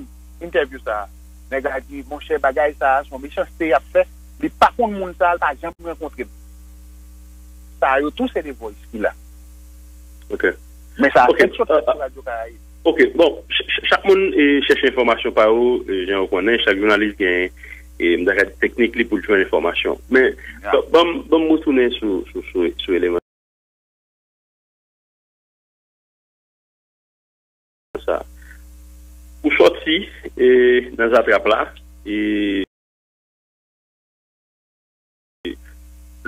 entèvyou sa a, nèg la di, monchè, bagay sa a, se yon mechanste y ap fè, li pa konn moun sa a, l pa janm rankontre m. Sa yo tou, se de voice ki la. Ok. Men sa a Ok. fèt sot fèt sou Radyo Karayib. Ok, bon, ch- ch- chak moun e, chèche enfòmasyon pa yo, e, jan yo konnen, chak jounalis gen, e, m ta ka di teknik li pou l jwenn enfòmasyon. Men, Ya. ban, ban m, ban m retounen sou, sou, sou, sou eleman sa. Ou sòti, e, nan zatrap la, e,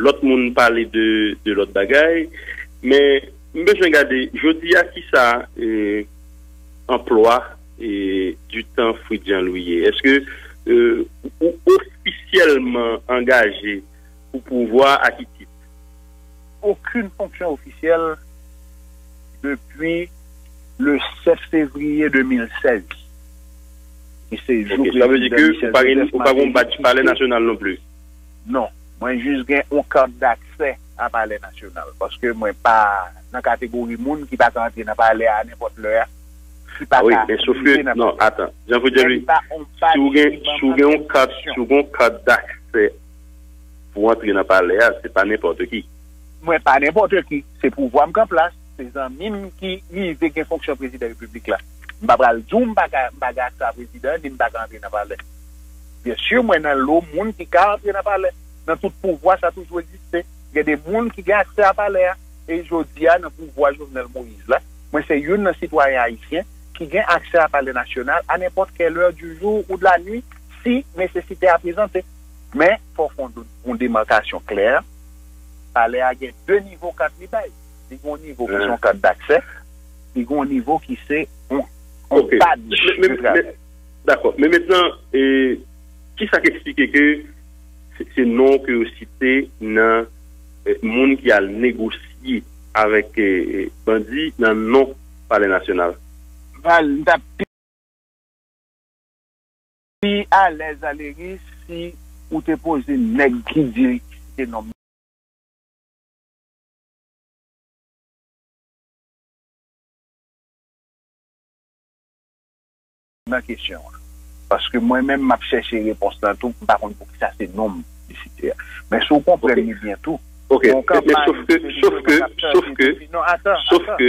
lòt moun pale de, de lòt bagay, men m bezwen gade, jodi a, kisa, e, anplwa, e, du temps Fritz Jean Louis ye? Èske, e, ou ofisyèlman angaje pou pouvwa a ki tit? Aucune fonction officielle depuis le sept février deux mille seize. Ki se jou Ok, sa vle di prezidan ke Michel ou pa gen, Joseph ou pa gen yon Martelly badj Palè kite. Nasyonal non pli? Non, mwen jis gen yon kat daksè a Palè Nasyonal, paske mwen pa nan kategori moun ki pa ka antre nan palè a nenpòt lè a, ki pa Wi, ka men sof ke, rive nan non, palè a. atan, Jean Fritz Jean Louis, Menm pa yon si w gen, badj ki ban si w m gen yon kat, si entèdiksyon. w gen yon kat daksè pou w antre nan palè a, se pa nenpòt ki. Mwen pa nenpòt ki. Se pouvwa m k an plas. Se zanmi m ki rive gen fonksyon prezidan repiblik la. M pa pral di w m pa ka, m pa gen aksè a prezidan, ni m pa ka antre nan palè. Byen si, mwen nan lo moun ki ka antre nan palè. Nan tout pouvwa, sa toujou egziste. Gen de moun ki gen aksè a palè a. E jodi a, nan pouvwa Jovenel Moïse la, mwen se youn nan sitwayen ayisyen ki gen aksè a Palè Nasyonal a nenpòt kèl è du jou ou de la nwi, si nesesite a prezante. Men, fò w fè yon yon demakasyon klè. Palè a gen de nivo kat li bay. Li gen yon nivo ki se yon kat daksè, li gen yon nivo ki se yon, yon pad de travay. Dakò. Men mentnan, e, ki sa k eksplike ke se, se non ke yo site nan e, moun ki al negosye avèk e, e, bandi nan non Palè Nasyonal? Val, m t ap pi alèz, Aleris, si ou te poze nèg ki di li ki site non m nan kesyon an. Paske mwen menm, m ap chèche repons lan tou, m pa konn poukisa se non m li site a. Men si w konprann li byen tou, Ok, men sof ke, sof ke, sof ke, sof ke,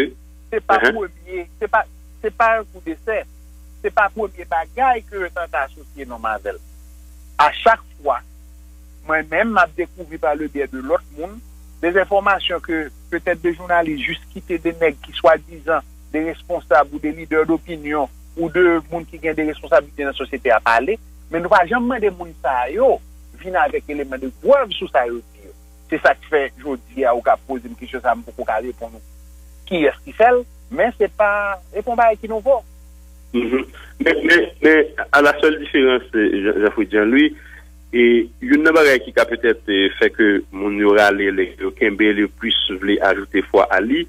se pa premye, se pa, se pa yon kou desè, se pa premye bagay ke yo tante asosye non m avè l. A chak fwa, mwen menm, m ap dekouvri pa le byen de lòt moun, de enfòmasyon ke petèt de jounalis jis kite de nèg ki swadizan de responsab ou de lidè dopinyon ou de moun ki gen de responsablite nan sosyete a pale, men nou pa janm mande moun sa yo vin avèk eleman de prèv sou sa yo di yo. Se sa k fè jodi a ou ka poze m kesyon sa a, m poko ka reponn ou kiyès ki fè l, men se pa, se pa yon bagay ki nouvo. Men, men, men, à la seule différence, Jean Fritz Jean Louis, e youn nan bagay ki ka petèt fè ke moun yo rale lè yo kenbe l, yo plis vle ajoute fwa a li,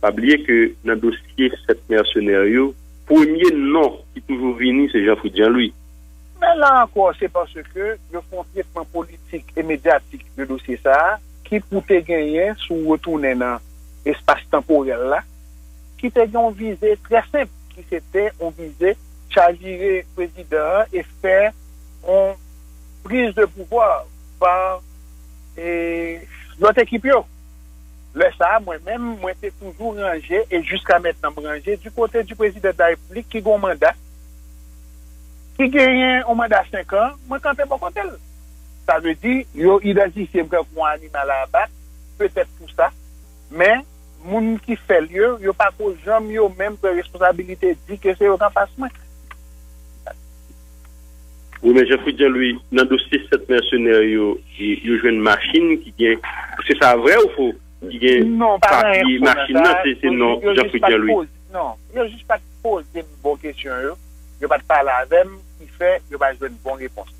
pa bliye ke nan dosye sèt mèsenè yo, premye non ki toujou vini se Jean Fritz Jean Louis. Men la ankò, se paske yo fè yon tretman politik e medyatik de dosye sa a ki pou te genyen, si w retounen nan espas tanporèl la, ki te gen yon vize trè senp, ki se te yon vize chavire prezidan an e fè yon priz de pouvwa pa e, lòt ekip yo. Lè sa a, mwen menm, mwen te toujou ranje, e jiska mentnan m ranje, di kote di prezidan de la repiblik ki gen yon manda, ki genyen yon manda senk an, mwen kanpe bò kote l. Sa vle di, yo idantifye m tankou yon animal a abat, petèt pou sa, men moun ki fè l yo, yo pa ko janm yo menm pran responsabilite di ke se yo k anfas mwen. Wi, men Jean Fritz Jean Louis, nan dosye sèt mèsenè yo, yo jwenn machin ki gen, se sa vrè ou fo, ki gen papye machin nan, se, se non Jean Fritz Jean Louis. Non, yo jis pa t poze m bon kesyon yo, yo pa t pale avè m, ki fè yo pa jwenn bon repons.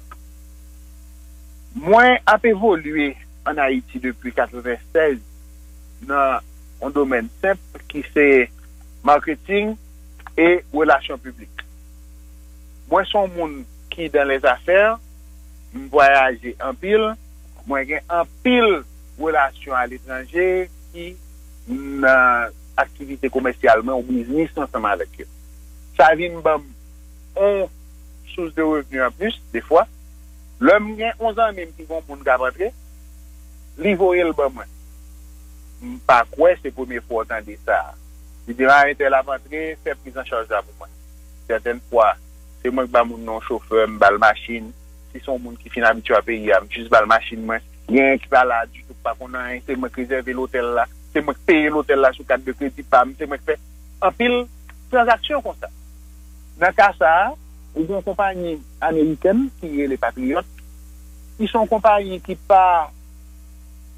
Mwen ap evolye ann Ayiti depi katrevennsèz nan yon domèn senp ki se maketing e relasyon piblik. Mwen se yon moun ki dans les affaires, m vwayaje anpil, mwen gen anpil relasyon aletranje ki nan aktivite komèsyal mwen ou biznis ansanm avèk yo. Sa vin ban m yon sous de revni anplis, defwa. Lè m gen yon zanmi m ki gen yon moun k ap antre, li voye l ban mwen. M pa kwè se premye fwa w tande sa. Li di, a, entèl ap antre, fè priz an chaj la pou mwen. Sètèn fwa, se mwen k ba moun nan yon chofè, m ba l machin. Si se yon moun ki fin abitye a peyi a, m jis ba l machin mwen. Gen ki pa la ditou, ki pa konn anyen, se mwen k rezève lotèl la, se mwen k peye lotèl la sou kat de kredi pa m, se mwen k fè anpil tranzaksyon konsa. Nan ka sa a, ou gen yon konpayi amerikèn ki rele Patriot, ki se yon konpayi ki pa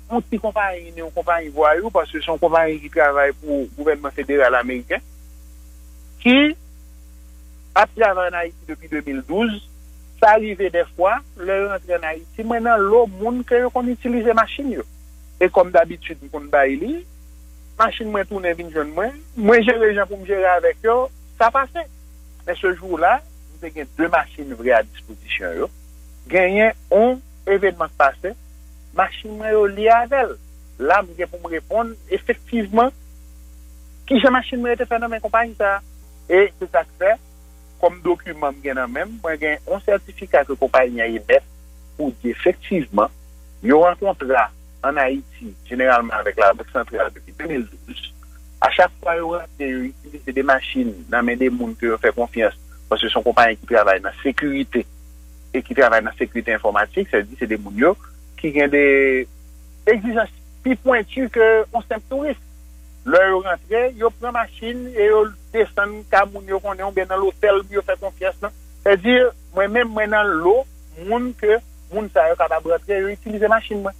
yon ti konpayi, ni yon konpayi vwayou, paske se yon konpayi ki travay pou gouvènman federal ameriken, ki ap travay ann Ayiti depi de mil douz. Sa rive dèfwa, lè yo rantre ann Ayiti, mwen nan lo moun ke yo konn itilize machin yo. E kòm dabitid, m konn bay li, machin mwen tounen vin jwenn mwen, mwen jere jan pou m jere avèk yo, sa pase. Men se jou la, m te gen de machin vre a dispozisyon yo. Genyen yon evenman k pase, machin mwen yo lye avè l. La, m gen pou m reponn efektivman kijan machin mwen yo te fè nan men konpayi sa a. E se sa k fè, kòm dokiman m gen nan men m, mwen gen yon sètifika ke konpayi an emèt pou di efektivman, yo an kontra ann Ayiti, jeneralman avèk Labank Santral depi de mil douz. A chak fwa yo rantre, yo itilize de machin nan men de moun ke yo fè konfyans, paske se yon konpayi ki travay nan sekirite e ki travay nan sekirite enfòmatik, sètadi se de moun yo ki gen de egzijans pi pwenti ke yon senp touris. Lè yo rantre, yo pran machin e yo desann ka moun yo konnen oubyen nan lotèl yo fè konfyans lan. Sètadi, mwen menm, mwen nan lo moun ke moun sa yo kapab rantre, yo itilize machin mwen.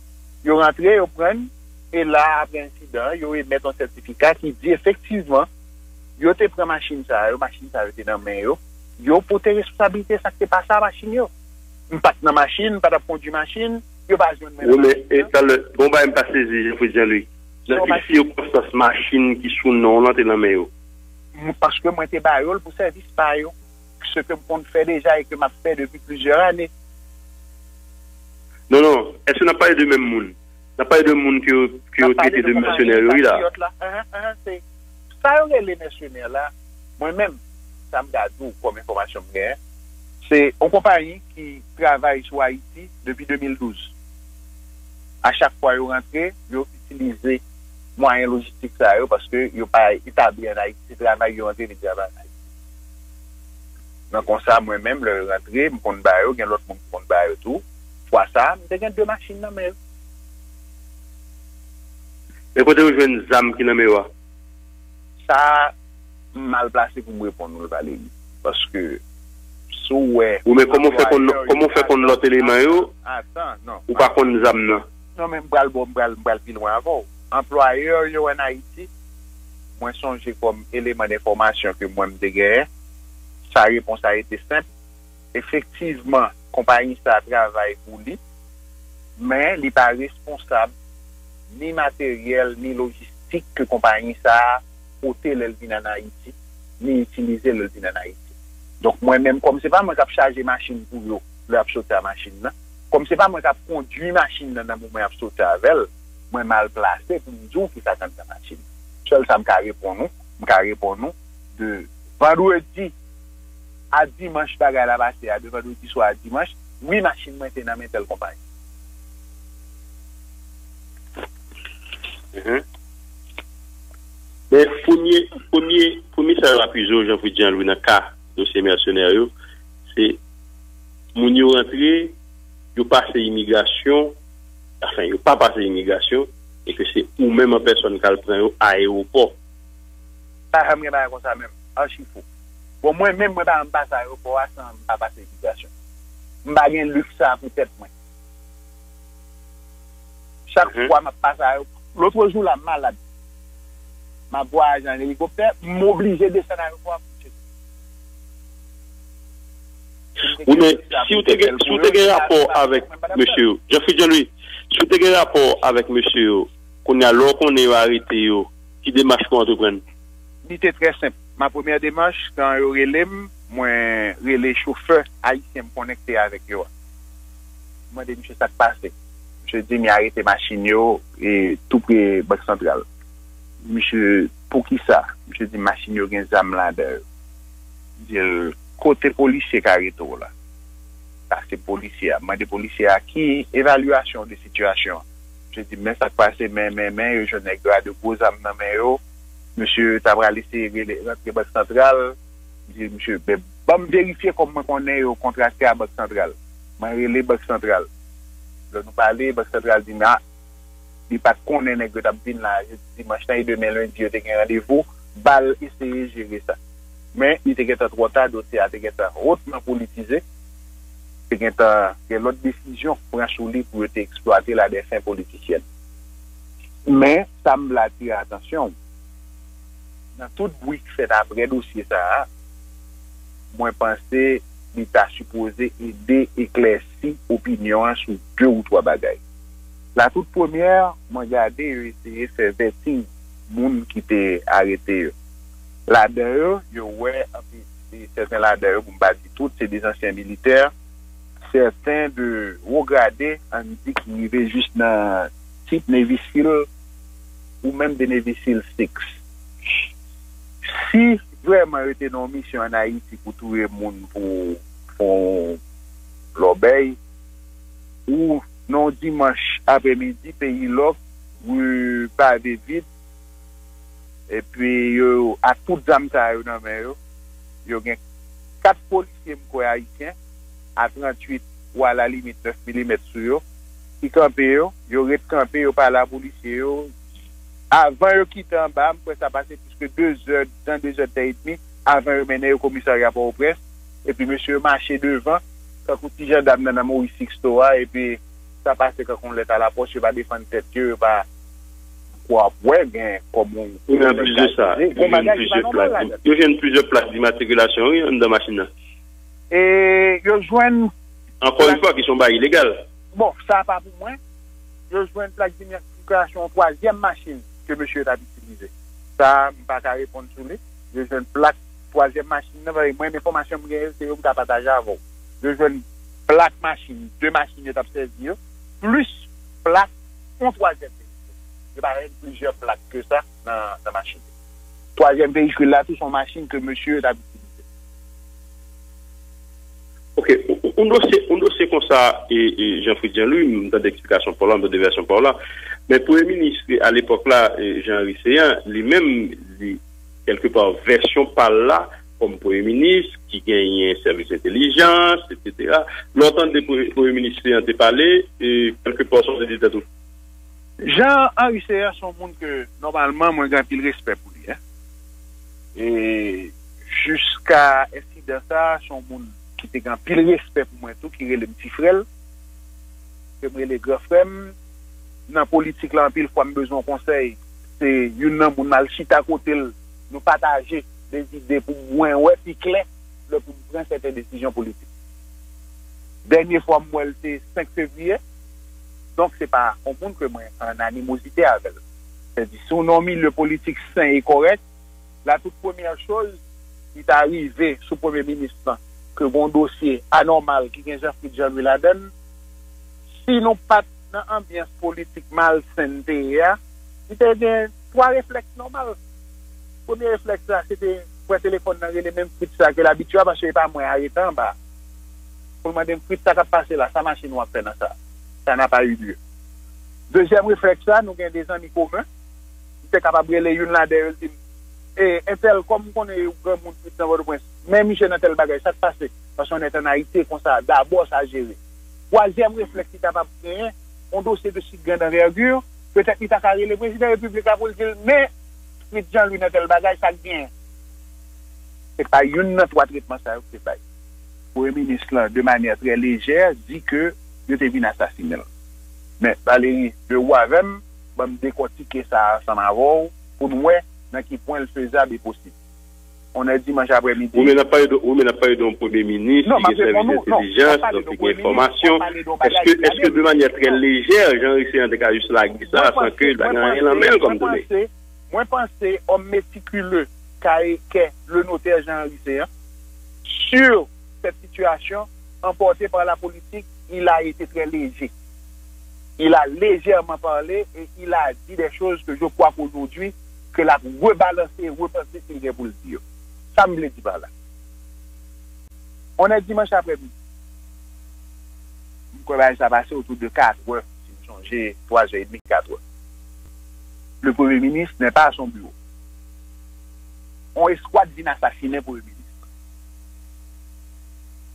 Yo rantre, yo pran l, e la, apre ensidan an, yo emèt yon sètifika ki di efektivman, yo te pran machin sa yo, machin sa yo te nan men yo, yo pote responsablite sa k te pase a machin yo. M pa t nan machin, m pa t ap kondui machin, yo pa jwenn mwen nan machin nan. Wi, men e talè, gon bagay m pa sezi, Jean-Fritz Jean-Louis. Nan ki sirkonstans machin ki sou non w lan te nan men yo? M- Paske mwen te ba yo l pou sèvis pa yo. Ce que m konn fè deja e ke m ap fè depi plizyè ane. Non, non. Èske n ap pale de menm moun? N ap pale de moun ke yo, ke yo trete de mèsenè yo, wi la. Sa yo rele mèsenè la, mwen menm, sa m ka di w kòm enfòmasyon m genyen, se yon konpayi ki travay sou Ayiti depi de mil douz. A chak fwa yo rantre, yo itilize mwayen lojistik sa yo paske yo pa etabli ann Ayiti, se travay yo rantre vin travay ann Ayiti. Nan konsa, mwen menm, lè yo rantre, m konn ba yo, gen lòt moun ki konn ba yo tou. Fwa sa a, m te gen de machin nan men yo. E kote yo jwenn zam ki nan men yo a? Sa a, m mal plase pou m reponn ou, Valery. Paske, si w wè... Ou men kòman w fè konn, kòman w fè konn lòt eleman yo? Atan, non. Ou pa konn zam nan? Non, men m pral, bon, m pral, m pral pi lwen avè w. Anplwayè yo ann Ayiti, mwen sonje kòm eleman denfòmasyon ke mwen m te genyen, sa repons la rete senp. Efektivman, konpayi sa a travay pou li, men li pa responsab ni materyèl, ni lojistik ke konpayi sa a pote lè l vin ann Ayiti, ni itilize lè l vin ann Ayiti. Donk, mwen menm, kòm se pa mwen k ap chaje machin pou yo lè y ap soti a machin nan, kòm se pa mwen k ap kondui machin nan nan moman y ap soti avè l, mwen mal plase pou m di w kisa k anndan machin nan. Sèl sa m ka reponn ou, m ka reponn ou de vandredi a dimanch bagay la pase a, de vandredi swa a dimanch, wi, machin mwen te nan men tèl konpayi. Mhm. Men premye, premye, premye sa yo akize w, Jean-Fritz Jean-Louis, nan ka dosye mèsenè yo, se moun yo rantre, yo pase imigrasyon, anfen, yo pa pase imigrasyon, e ke se ou menm an pèsòn k al pran yo ayewopò. Pa janm gen bagay konsa menm, achifo. Bon, mwen menm, mwen pa janm pase ayewopò a san m pa pase imigrasyon. M pa gen liks sa pou tèt mwen. Chak fwa m ap pase ayewopò, lòt jou la, m malad. M ap vwayaje an elikoptè, m oblije desann ayewopò a pou m tcheke. Wi, men si w te gen, si w te gen rapò avèk mesye yo, Jean-Fritz Jean-Louis, si w te gen rapò avèk mesye yo, kounye a, lè w konnen yo arete yo, ki demach pou w antreprann? Li te trè senp. Ma premyè demach, kan yo rele m, mwen rele chofè ayisyen m konnen ki te avèk yo a. M mande misye sa k pase. Misye di m y arete machin yo e tou pre Bank Santral. Misye, poukisa? Misye di m machin yo gen zam ladan yo. M di l, kote polisye k arete w la? Sa se polisye a. M mande polisye a ki evalyasyon de sitiyasyon an. Misye di m, men sa k pase, men, men, men, yo jwenn nèg yo a de gwo zam nan men yo. Misye ta pral eseye rele, rantre Bank Santral. M di misye, ben, ban m verifye kòm mwen konnen yo kontrakte a Bank Santral. Mwen rele Bank Santral. Lè nou pale, Bank Santral di m, a, li pa t konnen nèg yo t ap vin la jedi, dimanch lan, e demen lendi, yo te gen randevou, ba l eseye jere sa. Men, li te gentan twò ta, dosye a te gentan wotman politize, te gentan gen lòt desizyon k pran sou li pou yo te eksplwate l a dè fen politisyèn. Men, sa m vle atire atansyon w, nan tout bri k fèt apre dosye sa a, mwen panse li ta sipoze ede eklèsi opinyon an sou de ou twa bagay. La tout premyè, mwen gade yo eseye fè vetting moun ki te arete yo. Ladan yo, yo wè anpil, e sèten ladan yo, pou m pa di tout, se de zansyen militè, sèten de wo grade, ann di ki rive jis nan tit Navy SEAL ou menm de Navy SEAL six. Si vrèman yo te nan yon misyon ann Ayiti pou touye moun, pou fè yon lòbèy, ou nan yon dimanch aprèmidi, peyi lòk, ri pave vid, epi yo, ak tout zam sa yo nan men yo, yo gen kat polisye, m kwè, ayisyen, a tranntuit ou alalimit nèf milimèt sou yo, ki kanpe yo, yo ret kanpe, yo pale a polisye yo. Avan yo kite anba a, m kwè sa pase plis ke de zè, tan de zè tan edmi, avan yo mennen yo komisarya Pòtoprens, epi mesye yo mache devan, tankou ti jandam nan nan Maurice Sixto a, epi sa pase kankou yon lèt alapòs, yo pa defann tèt yo, yo pa, kwa, w ap wè gen kòm yon, yon nèg ka chanje. Gon bagay ki pa nòmal ladan. Yo jwenn plizyè plak dimatrikilasyon, wi, anndan machin nan. E yo jwenn. Ankò yon fwa, ki se yon bagay ilegal. Bon, sa pa pou mwen. Yo jwenn plak dimatrikilasyon yon twazyèm machin ke mesye yo t ap itilize. Sa, m pa ka reponn sou li. Yo jwenn plak twazyèm machin nan, paske mwen, enfòmasyon m genyen, se yo m ka pataje avè w. Yo jwenn plak machin, de machin yo t ap sèvi yo, plis plak yon twazyèm veyikil. Yo pa jwenn plizyè plak ke sa nan, nan machin yo. Twazyèm veyikil la tou, se yon machin ke mesye yo t ap itilize. Ok, yon dosye, yon dosye konsa, e, e, Jean Fritz Jean Louis, m tande eksplikasyon pa w la, m tande vèsyon pa w la. Men Premye Minis, alepòk la, e, Jean Henry Céant, li menm, li, kèlkepa, vèsyon pa l la, kòm Premye Minis, ki genyen sèvis entèlijans, etsetera. Lè w tande Pre-, Premye Minis Céant te pale, e, kèlkepa, w santi di tèt ou. Jean Henry Céant se yon moun ke, nòmalman, mwen gen anpil respè pou li, en. E jiska ensidan sa, se yon moun ki te gen anpil respè pou mwen tou, ki rele m ti frè l, ke m rele gran frè m. Nan politik la, anpil fwa m bezwen yon konsèy, se youn nan moun m al chita kote l, nou pataje de zide pou mwen wè pi klè lè pou m pran sèten desizyon politik. Dènye fwa m wè l se senk fevriye. Donk, se pa yon moun ke mwen an animozite avè l. Sèdi, si w nan yon milye politik sen e kòrèk, la tout premyè choz ki ta rive sou premye minis lan, ke gon dosye anòmal ki gen Jean Fritz Jean Louis ladan l, si nou pa t nan anbyans politik malsen n te ye a, li te gen twa reflèks nòmal. Premye reflèks la, se te pran telefòn nan, rele menm Fritz sa ke l abitye a, paske e pa mwen a rete anba a, pou l mande m, Fritz, sa k ap pase la, sa machin w ap fè nan sa? Ça n'a pas eu lieu. Dezyèm reflèks la, nou gen de zanmi komen. M te kapab rele youn ladan yo, l di m, e, entèl, kòm m konnen ou granmoun Fritz nan Pòtoprens, men misye nan tèl bagay, sa k pase? Paske on est en Haïti, e konsa, dabò sa jere. Twazyèm reflèks li kapab genyen, on dosye de si grande envergure, petèt li ta ka rele prezidan repiblik la pou l di l, men Fritz Jean Louis nan tèl bagay, sa k genyen? Se pa youn nan twa tretman sa yo ki te bay. Premye minis lan, de manyè trè lejè, di ke yo te vin asasinen l. Men, Valery, de ou avè m, ban m dekòtike sa a ansanm avè w, pou n wè nan ki pwen l fezab e posib. On est dimanche après-midi. Wi, men n ap pale de, wi, men n ap pale de yon premye minis ki gen sèvis entèlijans, donk ki gen enfòmasyon. Èske, èske de manyè trè lejè, Jean Henry Céant te ka jis lage sa san ke l pa gen anyen nan men l kòm done? Mwen panse, mwen panse, homme méticuleux, carré, qu'est le notaire Jean Henry Céant, sur cette situation, emporté par la politique, il a été très léger. Il a légèrement parlé et il a dit des choses que je crois qu'aujourd'hui, ke l ap rebalanse, repanse si l gen pou l di yo. Sa m vle di pa la. On est dimanche après-midi. M kwè bagay sa pase otou de kat è, si m sonje, twa zè edmi, kat è. Le Premier ministre n'est pas à son bureau. On eskwad vin asasinen Premye Minis.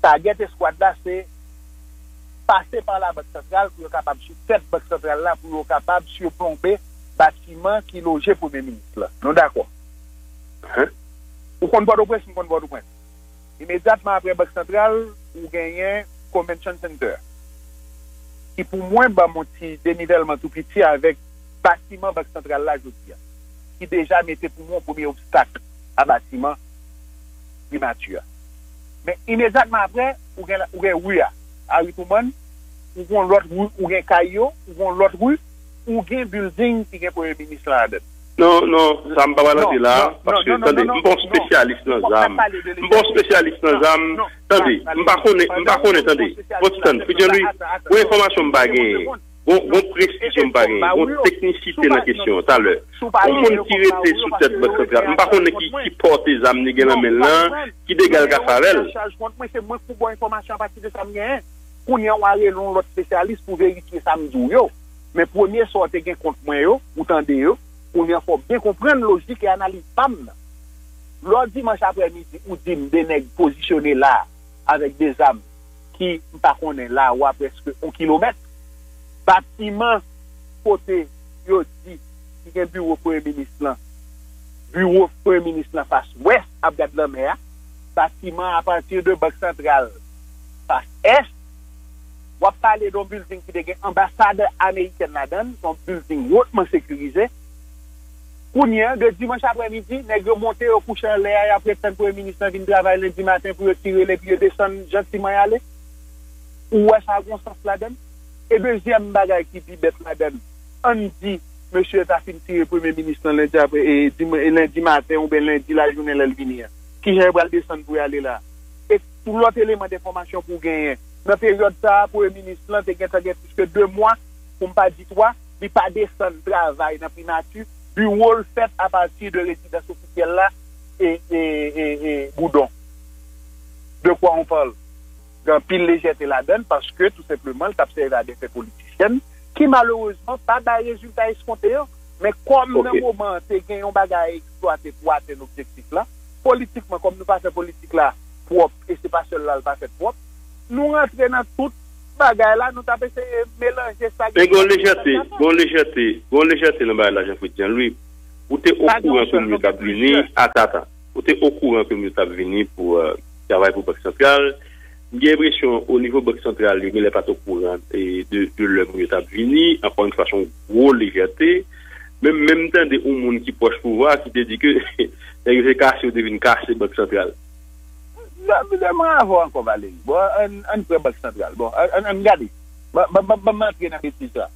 Tagèt eskwad la, se pase pa Labank Santral pou yo kapab sou tèt Bank Santral la, pou yo kapab siplonbe batiman ki loje Premye Minis la. Nou dakò? Ou konn Pòtoprens, m konn Pòtoprens. Imedyatman apre Bank Santral, ou genyen Convention Center, ki pou mwen ban m yon ti denivèlman tou piti avèk batiman Bank Santral la jodi a, ki deja mete pou mwen yon premye obstak a batiman Primati a. Men imedyatman apre, ou gen, ou gen ri a, Harry Truman, ou gen lòt ri, ou gen kay yo, ou gen lòt ri, ou gen building ki gen Premye Minis lan ladan l. Non, non, sa m pa pral antre la, paske, tande, m pa yon spesyalis nan zam. M pa yon spesyalis nan zam. Tande, m pa konnen, m pa konnen, tande. Bon, ti tann, Fritz Jean Louis, pou enfòmasyon m pa genyen, gon, gon presizyon m pa genyen, gon teknisite nan kesyon an, talè. Yon moun ki rete sou tèt Bank Santral, m pa konnen ki, ki pòte zam li gen nan men l lan, ki dega l ka fè avè l. Chaj kont mwen, se mwen k pou ba w enfòmasyon apati de sa m genyen. Kounye a, w a rele yon lòt espesyalis pou verifye sa m di w yo. Men premye sa w te gen kont mwen yo, ou tande yo, kounye a fò w byen konprann lojik e analiz pa m nan. Lè w dimanch aprèmidi, ou di m de nèg pozisyone la avèk de zam ki m pa konnen la a prèske yon kilomèt. Batiman kote yo di ki gen biwo premye minis lan, biwo premye minis lan fas wès ap gad lanmè a, batiman apati de Bank Santral fas ès, w ap pale de yon building ki te gen anbasad amerikèn ladan l, se yon building wotman sekirize. Kounye a, de dimanch aprèmidi, nèg yo monte, yo kouche anlè a, y ap ret tann premye minis lan vin travay lendi maten pou yo tire l epi yo desann jantiman y ale. Ou wè sa gen sans ladan l? E dezyèm bagay ki pi bèt ladan l, ann di, mesye ta fin tire premye minis lan lendi apre, e, dim- e lendi maten oubyen lendi lajounen lè l vini an. Kijan yo pral desann pou y ale la? E pou lòt eleman enfòmasyon pou w genyen, nan peryòd sa a, premye minis lan te gentan gen plis ke de mwa, pou m pa di twa, li pa desann travay nan primati, biwo l fèt apati de rezidans ofisyèl la, e, e, e, e Boudon. De quoi on parle? Gen anpil lejète ladan l paske, tou senpleman, l t ap sèvi a de fen politisyèn ki, malerezman, pa bay rezilta eskonte yo. Men kòm nan Ok. moman an, te gen yon bagay a eksplwate pou atenn objektif la, politikman, kòm nou pa fè politik la pwòp, e se pa sèl la l pa fèt pwòp, nou rantre nan tout bagay la, nou t ap eseye melanje sa ki Men gen yon lejète, gen yon lejète, gen yon lejète nan bagay la, Jean Fritz Jean Louis. Ou te okouran ke moun yo t ap vini, ata, ata. Ou te okouran ke moun yo t ap vini pou, euh, travay pou Bank Santral. M gen enpresyon, o nivo Bank Santral, yo genlè pa t okouran, e, de, de lè moun yo t ap vini. Ankò yon fwa, se yon gwo lejète. Men, men m tande yon moun ki pwòch pouvwa ki te di ke nèg yo se kase, yo te vin kase Bank Santral. Mwen avè w ankò, Valéry. Bon, ann, ann pran Bank Santral. Bon, ann, ann, ann gade. Ban, ban, ban, ban m antre nan betiz la.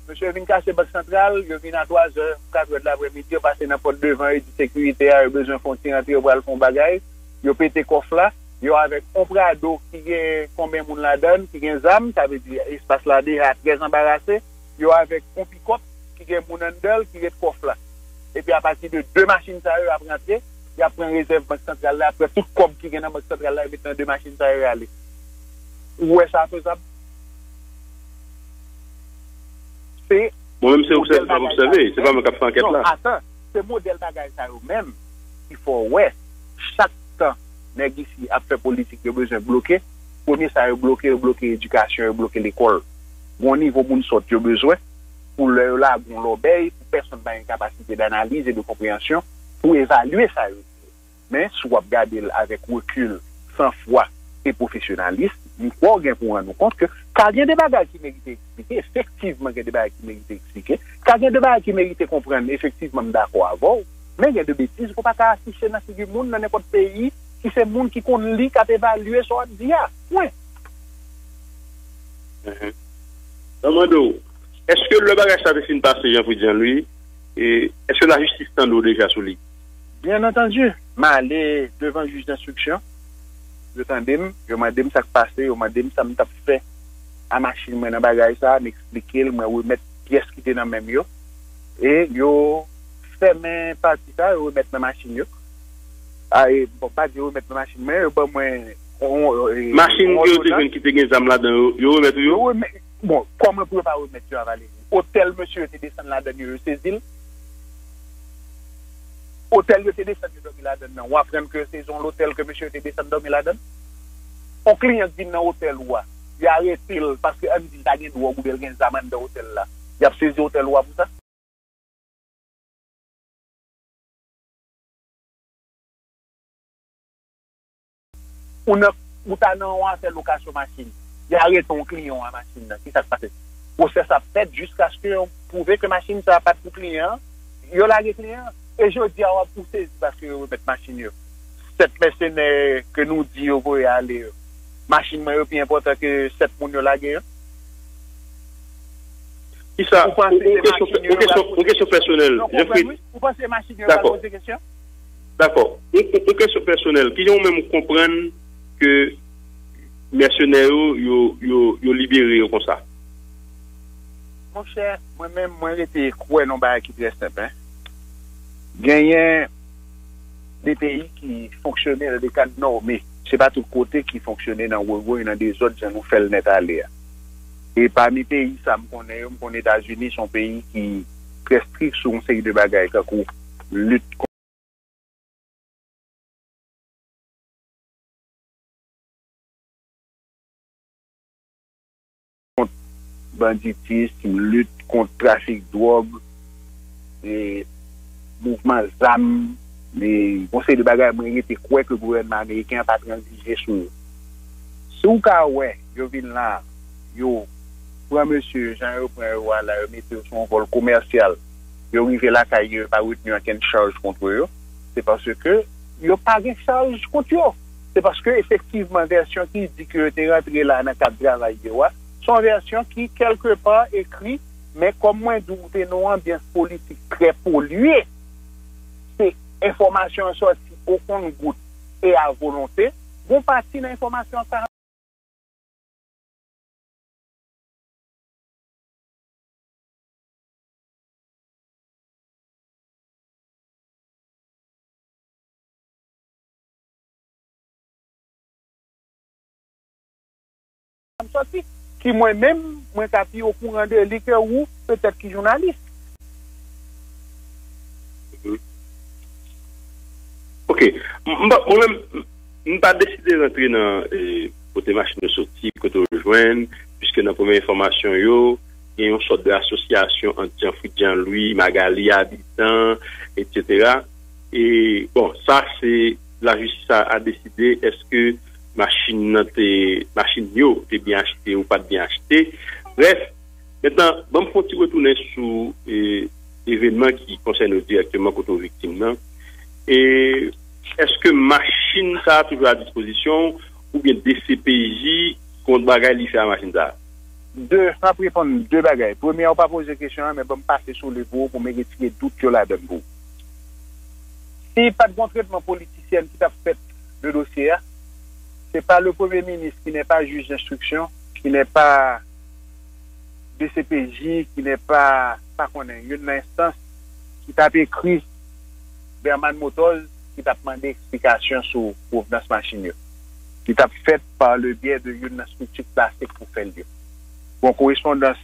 Mesye vin kase Bank Santral, yo vin a twa zè, katrè de lapremidi, yo pase nan pòt devan, yo di sekirite a, yo bezwen fè yon ti rantre, yo pral fè yon bagay. Yo pete kòf la, yo avèk yon Prado ki gen konbyen moun ladan l, ki gen zam, sa vle di espas la deja trè anbarase, yo avèk yon pikòp ki gen moun anndan l ki ret kòf la. Epi apati de de machin sa yo, y ap rantre, y ap pran rezèv Bank Santral la, y ap pran tout kòb ki gen nan Bank Santral la, yo met nan de machin sa yo, y ale. Ou wè sa fezab? Se Mwen menm se modèl obsève, m ap bagay sa obsève, yo se pa menm. Mwen k ap fè ankèt Non, la. Atan, se modèl bagay sa yo menm ki fè w wè, chak tan nèg isi ap fè politik, yo bezwen bloke. Premye sa yo bloke, yo bloke edikasyon, yo bloke lekòl. Gon nivo moun sòt yo bezwen pou lè yo lage yon lòbèy, pou pèsonn pa gen kapasite danaliz e de konpreyansyon pou evalye sa yo di yo. Men, si w ap gade l avèk rekil, sanfwa e pwofesyonalis, m kwè w gen pou w rann ou kont ke ka gen de bagay ki merite eksplike, efektivman gen de bagay ki merite eksplike, ka gen de bagay ki merite konprann, efektivman m dakò avè w, men gen de betiz ou pa ka afiche nan figi moun nan nenpòt peyi ki se moun ki konn li k ap evalye sa w ap di a. Pwen. Mhm. Nan mande w, èske lè bagay sa te fin pase, Jean Fritz Jean Louis, e, èske lajistis tande w deja sou li? Byen antandi, m ale devan jij denstriksyon, yo tande m, yo mande m sa k pase, yo mande m sa m t ap fè a machin mwen nan bagay sa, m eksplike l, mwen remèt pyès ki te nan men m yo, e yo fèmen pati sa, yo remèt mwen machin yo. A, e, bon, pa di remèt mwen machin mwen, yo ban mwen on, e, Machin ke yo te jwenn ki te gen zam ladan yo, yo remèt ou yo? Yo remèt, bon, kòman pou yo pa remèt yo a Valéry? Otèl mesye yo te desann ladan yo, yo sezi l. Otèl yo te desann yo dòmi ladan nan. W aprann ke se yon lotèl ke mesye yo te desann dòmi ladan. On kliyan k vin nan otèl ou a, y arete l paske ann di l ta gen dwòg oubyen l gen zam anndan otèl la. Y ap sezi otèl ou a pou sa? Ou nan, ou ta nan yon afè lokasyon machin. Y arete yon kliyan w a machin nan. Kisa k pase? Pwosès ap fèt jiskaske yo pwouve ke machin sa a pa t pou kliyan an. Yo lage kliyan an. E jodi a, w ap ou sezi paske yo remèt machin yo. Sèt mèsenè ke nou di yo voye ale yo, machin mwen yo pi enpòtan ke sèt moun yo lage yo? Kisa? Ou panse se machin yo yo pral poze kesyon? Yon kesyon pèsonèl. Non, Jeffrey, konprann, wi. Ou panse machin yo yo pral poze kesyon? Dakò. Yon, yon, yon kesyon pèsonèl. Kijan ou menm ou konprann ke mèsenè yo, yo, yo, yo libere yo konsa? Monchè, mwen menm, mwen rete kwè nan bagay ki trè senp, en. Genyen de peyi ki fonksyone nan de kad nòme. Se pa tout kote ki fonksyone nan woywoy, nan dezòd, jan nou fè l nèt ale a. E pami peyi sa m konnen yo, m konnen Etazini se yon peyi ki trè strik sou yon seri de bagay, tankou lit kont banditis, lit kont trafik dwòg, e mouvman zam, e yon seri de bagay mwen rete kwè ke gouvènman ameriken an pa tranzije sou yo. Si w ka wè, yo vin la, yo pran mesye, jan yo pran yo a la, yo mete yo sou yon vòl komèsyal, yo rive lakay yo, yo pa retni ankenn chaj kont yo, se paske yo pa gen chaj kont yo. Se paske, efektivman, vèsyon ki di ke yo te rantre la nan kad travay yo a, se yon vèsyon ki, kèlkepa, ekri, men kòm mwen di w, te nan yon anbyans politik trè polye, se enfòmasyon an sòti o kont gout e a volonte. Gon pati nan enfòmasyon an ka m sòti, ki mwen menm, mwen ka pi okouran de li ke ou, petèt ki jounalis. Ok. M, m pa, mwen menm, m pa deside rantre nan e, kote machin yo soti, kote yo jwenn, piske nan premye enfòmasyon yo, gen yon sòt de asosyasyon ant Jean Fritz Jean Louis, Magalie Habitant, etsetera. E, bon, sa se lajistis a, a deside èske machin nan te, machin yo te byen achte ou pa t byen achte. Brèf, mentnan, ban m fè yon ti retounen sou e, evènman ki konsène w dirèkteman kote w viktim nan. E èske machin sa a toujou a dispozisyon w oubyen D C P J, kont bagay li fè a machin sa a? De, m ap reponn de bagay. Premye a, ou pa poze kesyon an, men ban m pase sou li pou ou, pou m retire dout yo ladan l pou ou. Si pa t gon tretman politisyèn ki t ap fèt de dosye a, se pa le premye minis ki n'est pas juge d'instruction, ki n'est pas D C P J, ki n'est pas, pa konnen, youn nan enstans ki t ap ekri Berman Motors, ki t ap mande eksplikasyon sou pwovenans machin yo, ki t ap fèt pa le byè de youn nan estrikti k plase pou fè l yo. Gon korespondans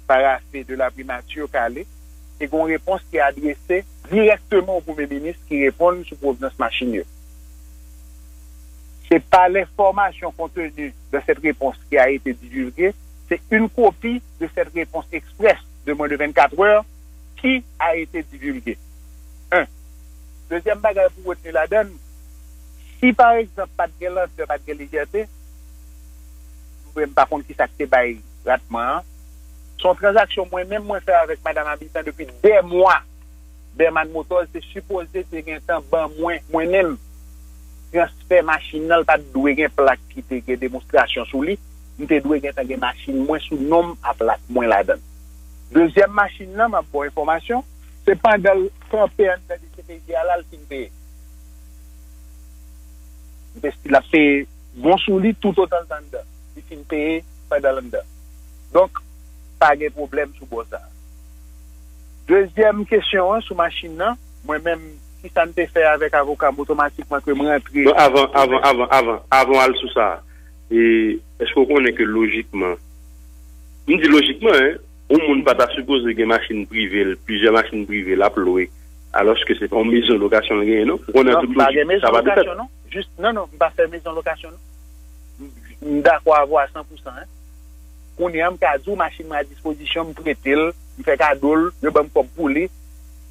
parafe de la primati k ale, e gon repons ki adrese dirèkteman o premye minis ki reponn sou pwovenans machin yo. C'est pas l'information contenue dans cette réponse qui a été divulguée, c'est une copie de cette réponse express de moins de vingt-quatre heures qui a été divulguée. Un. Dezyèm bagay pou retni ladan l, si pa egzanp pa t gen lantè, pa t gen lejète, m pa konn kisa k te bay ratman an. Se yon tranzaksyon mwen menm mwen fè avèk madanm Habitant depi dè mwa. Berman Motors te sipoze te gentan ban mwen, mwen menm, transfè machin nan, l pa t dwe gen plak ki te gen demonstrasyon sou li. M te dwe gentan gen machin mwen sou non m a plak mwen ladan l. Dezyèm machin nan, m ap ba w enfòmasyon, se pandan l kanpe anndan D C P J a la, l fin peye. M te di l ap peye bon sou li toutotan l t anndan. Li fin peye pandan l anndan. Donk, pa gen pwoblèm sou bò sa a. Dezyèm kesyon an sou machin nan, mwen menm, kisa n te fè avèk avoka m otomatikman ke m rantre. Non, avan, avan, avan, avan, avan w al sou sa, e, èske w konnen ke lojikman, m di lojikman, en, yon moun pa ta sipoze gen machin prive l, plizyè machin prive l ap lwe, alòske se pa yon mezon lokasyon l genyen, non? Ou konnen tout lojik, sa pa dwe fèt. Jis, non, non, m pa fè mezon lokasyon, non. M dakò avè w a san pou san, en. Kounye a, m ka di w, machin mwen a dispozisyon, m prete l, m fè kado l, yo ban m kòb pou li.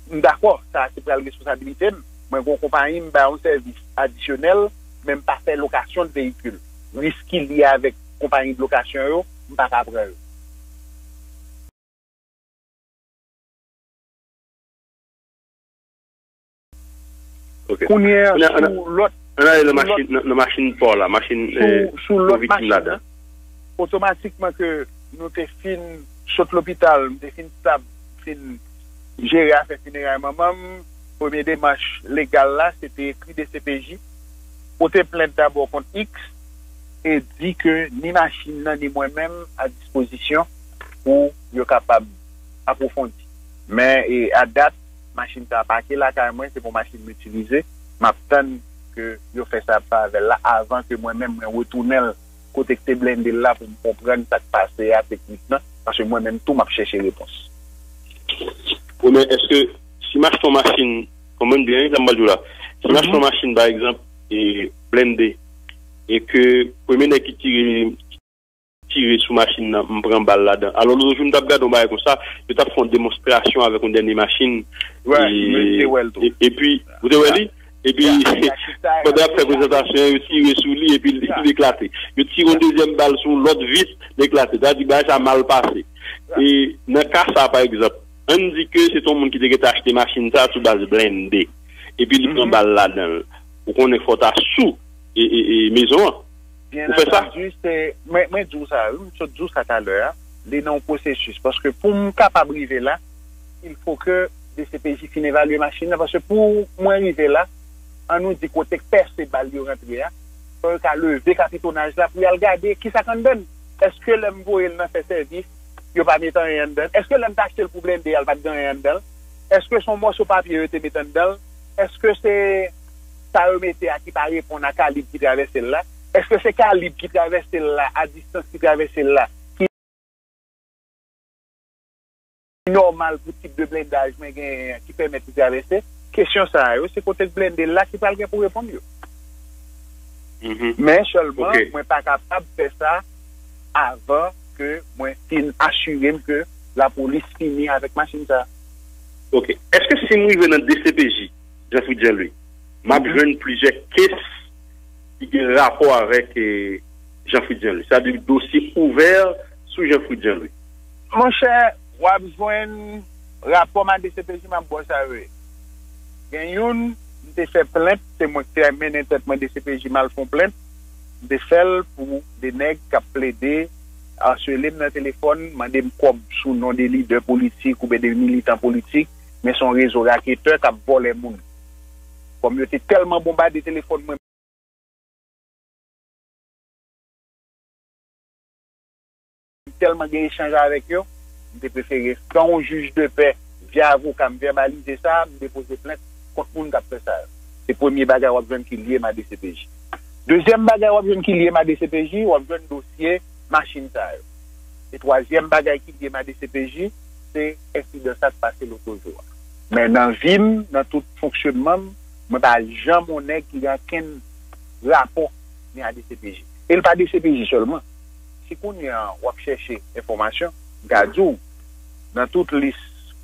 M dakò, sa a se pral responsabilite m. Mwen gen yon konpayi, m ba yon sèvis adisyonèl, men m pa fè lokasyon de veyikil. Risk ki lye avèk konpayi de lokasyon yo, m pa ka pran yo. Kounye a, sou lòt. Ann ale nan machin, nan, nan machin pa w la, machin, eh, sou lòt viktim ladan. Otomatikman ke nou te fin sot lopital, nou te fin stab, fin jere afè fineray manman m, premye demach legal la, se te ekri D C P J, pote plent dabò kont X, e di ke ni machin nan, ni mwen menm a dispozisyon pou yo kapab apwofondi. Men, e, a dat, machin sa a pake lakay mwen, se pou machin m itilize. M ap tann ke yo fè sa pa avè l la avan ke mwen menm mwen retounen l kote k te blende l la pou m konprann sa k pase a teknikman, paske mwen menm tou m ap chèche repons. Wi, men èske si m achte yon machin, konprann byen wi sa m pral di w la, si m achte yon machin pa egzanp e blende e ke premye nèg ki tire tire sou machin nan, m pran bal ladan. Alò, lòt jou, m t ap gade yon bagay konsa, yo t ap fè yon demonstrasyon avèk yon dènye machin. E, epi, ou te wè li? Epi, pandan y ap fè prezantasyon an, yo tire sou li, epi l eklate. Yo tire yon dezyèm bal sou yon lòt vit, l eklate. Sa di, bagay sa mal pase. E nan ka sa, pa egzanp, ann di ke se t yon moun ki te gentan achte machin sa sou baz blende. Epi li pran bal ladan l. Ou konnen fò w ta sou e, e, e mezon an. Ou fè sa? Byen antandi, se, mwen, mwen di w sa, wi, m sot di w sa talè a. Li nan yon pwosesis. Paske pou m kapab rive la, il faut que D C P J fin evalye machin nan. Paske pou mwen rive la, an nou di kote k pèse bal yo rantre a, fò yo ka leve kapitonaj la pou y al gade kisa k anndan l. Èske lè m voye l nan fè sèvis, yo pa met anyen anndan l? Èske lè m t achte l pou blende a, l pa t gen anyen anndan l? Èske se yon mòso papye yo te met anndan l? Èske se sa yo mete a ki pa reponn a kalib ki travèse l la? Èske se kalib ki travèse l la, a distans ki travèse l la, ki nòmal pou tip de blendaj mwen genyen an ki pèmèt li travèse? Kesyon sa yo, se kote k blende l la ki pral gen pou reponn yo. Men sèlman, mwen pa kapab fè sa avan ke mwen fin asire m ke lapolis fini avèk machin sa. Ok. Èske si m rive nan D C P J, Jean Fritz Jean Louis, m ap jwenn plizyè kes ki gen rapò avèk eh, Jean Fritz Jean Louis? Sa di dosye ouvè sou Jean Fritz Jean Louis. Monchè, w ap jwenn rapò m a D C P J, m ap ba w sa yo ye. Gen youn, m te fè plent, se mwen ki te mennen tèt mwen D C P J, m al fè yon plent. M te fè l pou de nèg k ap plede asele m nan telefòn, mande m kòb sou non de lidè politik oubyen de militan politik, men se yon rezo raketè k ap vòlè moun. Kòm yo te tèlman bonbade telefòn mwen, m tèlman gen echanj avèk yo, m te prefere, tan yon jij de pè, via avoka, m vèbalize sa, m depoze plent kont moun k ap fè sa yo. Se premye bagay w ap jwenn ki lye m a D C P J. Dezyèm bagay w ap jwenn ki lye m a D C P J, w ap jwenn dosye machin sa yo. E twazyèm bagay ki lye m a D C P J, se ensidan sa k pase lòt jou a. Men nan vi m, nan tout fonksyonman m, mwen pa janm yon nèg ki gen okenn rapò ni a D C P J. E l pa D C P J sèlman. Si kounye a w ap chèche enfòmasyon, m ka di w, nan tout lis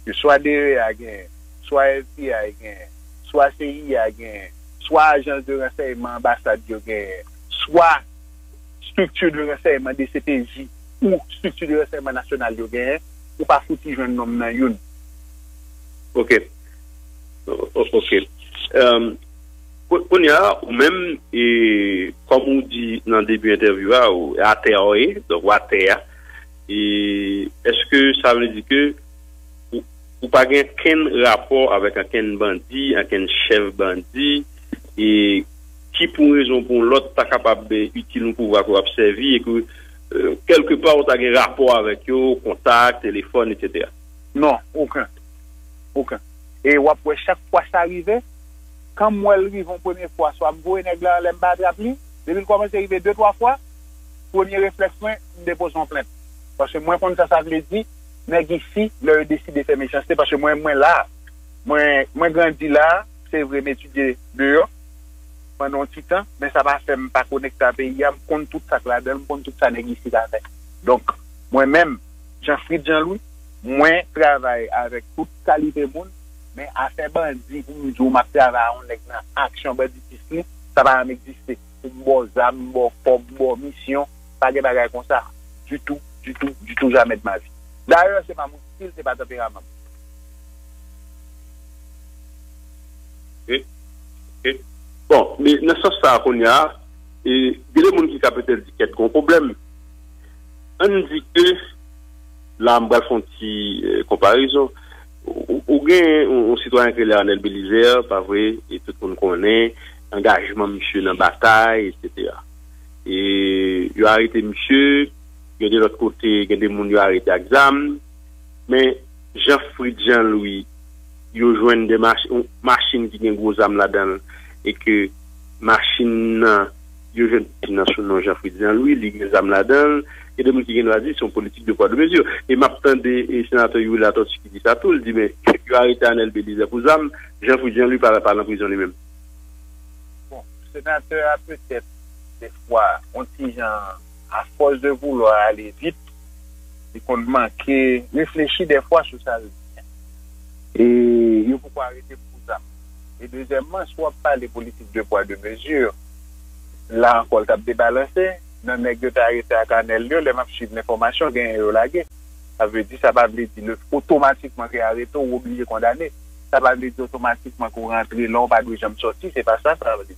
ke swa D E A genyen, swa F B I genyen, swa C I A genyen, swa ajans de ransèyman anbasad yo genyen, swa estrikti de ransèyman D C P J ou estrikti de ransèyman nasyonal yo genyen, ou pa fouti jwenn non m nan youn. Ok. O- o- Ok. Kounye a, ou menm, e, kòm ou di nan debi entèvyou a, ou atè a, ou ye, donk ou atè a, e, èske sa vle di ke ou, ou pa gen kenn rapò avèk ankenn bandi, ankenn chèf bandi, e ki pou yon rezon pou yon lòt ta kapab itil yon pouvwa ke w ap sèvi e ke, e, kèlkepa ou ta gen rapò avèk yo, kontak, telefòn, etsetera? Non, okenn. Okenn. E w ap wè chak fwa sa rive, kan m wè l rive yon premye fwa, swa m voye nèg la anlè m pa atrap li, depi l kòmanse rive de twa fwa, premye reflèks mwen, m depoze yon plent. Paske mwen konn sa sa vle di, nèg isi, lè yo deside fè mechanste, paske mwen, mwen la, mwen, mwen grandi la, se vre m etidye deyò, pandan yon ti tan, men sa pa fè m pa konekte a peyi a, m konn tout sa k ladan l, m konn tout sa nèg isi ka fè. Donk, mwen menm, Jean Fritz Jean Louis, mwen travay avèk tout kalite moun, men afè bandi pou m di w m ap travay a yon nèg nan aksyon banditis li, sa pa janm egziste. Pou m ba w zam, m ba w kòb, m ba w misyon, pa gen bagay konsa. Ditou, ditou, ditou, jamè de ma vi. Dayè, se pa mon stil, se pa tanperaman m. Ok. Ok. Bon, men nan sans sa a kounye a, e, gen de moun ki ka petèt di kèt gon pwoblèm. Ann di ke, la m pral fè yon ti, e, konparezon. Ou, ou gen yon, yon sitwayen ki rele Arnel Belizaire, pa vre, e tout moun konnen angajman misye nan batay, etsetera. E yo arete misye, gen de lòt kote, gen de moun yo arete ak zam, men Jean Fritz Jean Louis, yo jwenn de mach, yon machin ki gen gwo zam ladan l, e ke machin nan, yo jwenn machin nan sou non Jean Fritz Jean Louis, li gen zam ladan l, gen de moun ki gen dwa di se yon politik de pwa de mezi. E m ap tande, e, senatè Youri Latortue ki di sa tou, li di, men, yo arete Arnel Belizaire pou zam, Jean Fritz Jean Louis pa, pa nan prizon li menm. Bon, senatè a petèt, defwa, yon ti jan, afòs de voulwa ale vit, li konn manke reflechi defwa sou sa l di. E yo poko arete m pou zam. E dezyèmman, si w ap pale politik de pwa de mezi, la ankò l t ap debalanse. Nan nèg yo te arete ak Anèl yo, lè m ap swiv lenfòmasyon, genyen yo lage. Sa vle di, sa pa vle di le otomatikman ke arete w, ou oblije kondane. Sa pa vle di otomatikman ke w rantre la, ou pa dwe janm sòti. Se pa sa sa vle di.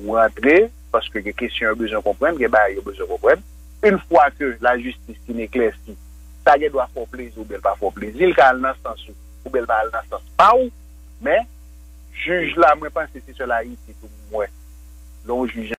Ou rantre paske gen kesyon yo bezwen konprann, gen bagay yo bezwen konprann. Yon fwa ke lajistis fin eklèsi, sa gen dwa fè w plezi oubyen l pa fè w plezi. L ka al nan sans ou, oubyen l pa al nan sans pa w. Men, jij la, mwen panse se sèl Ayiti tou m wè. Lè yon jij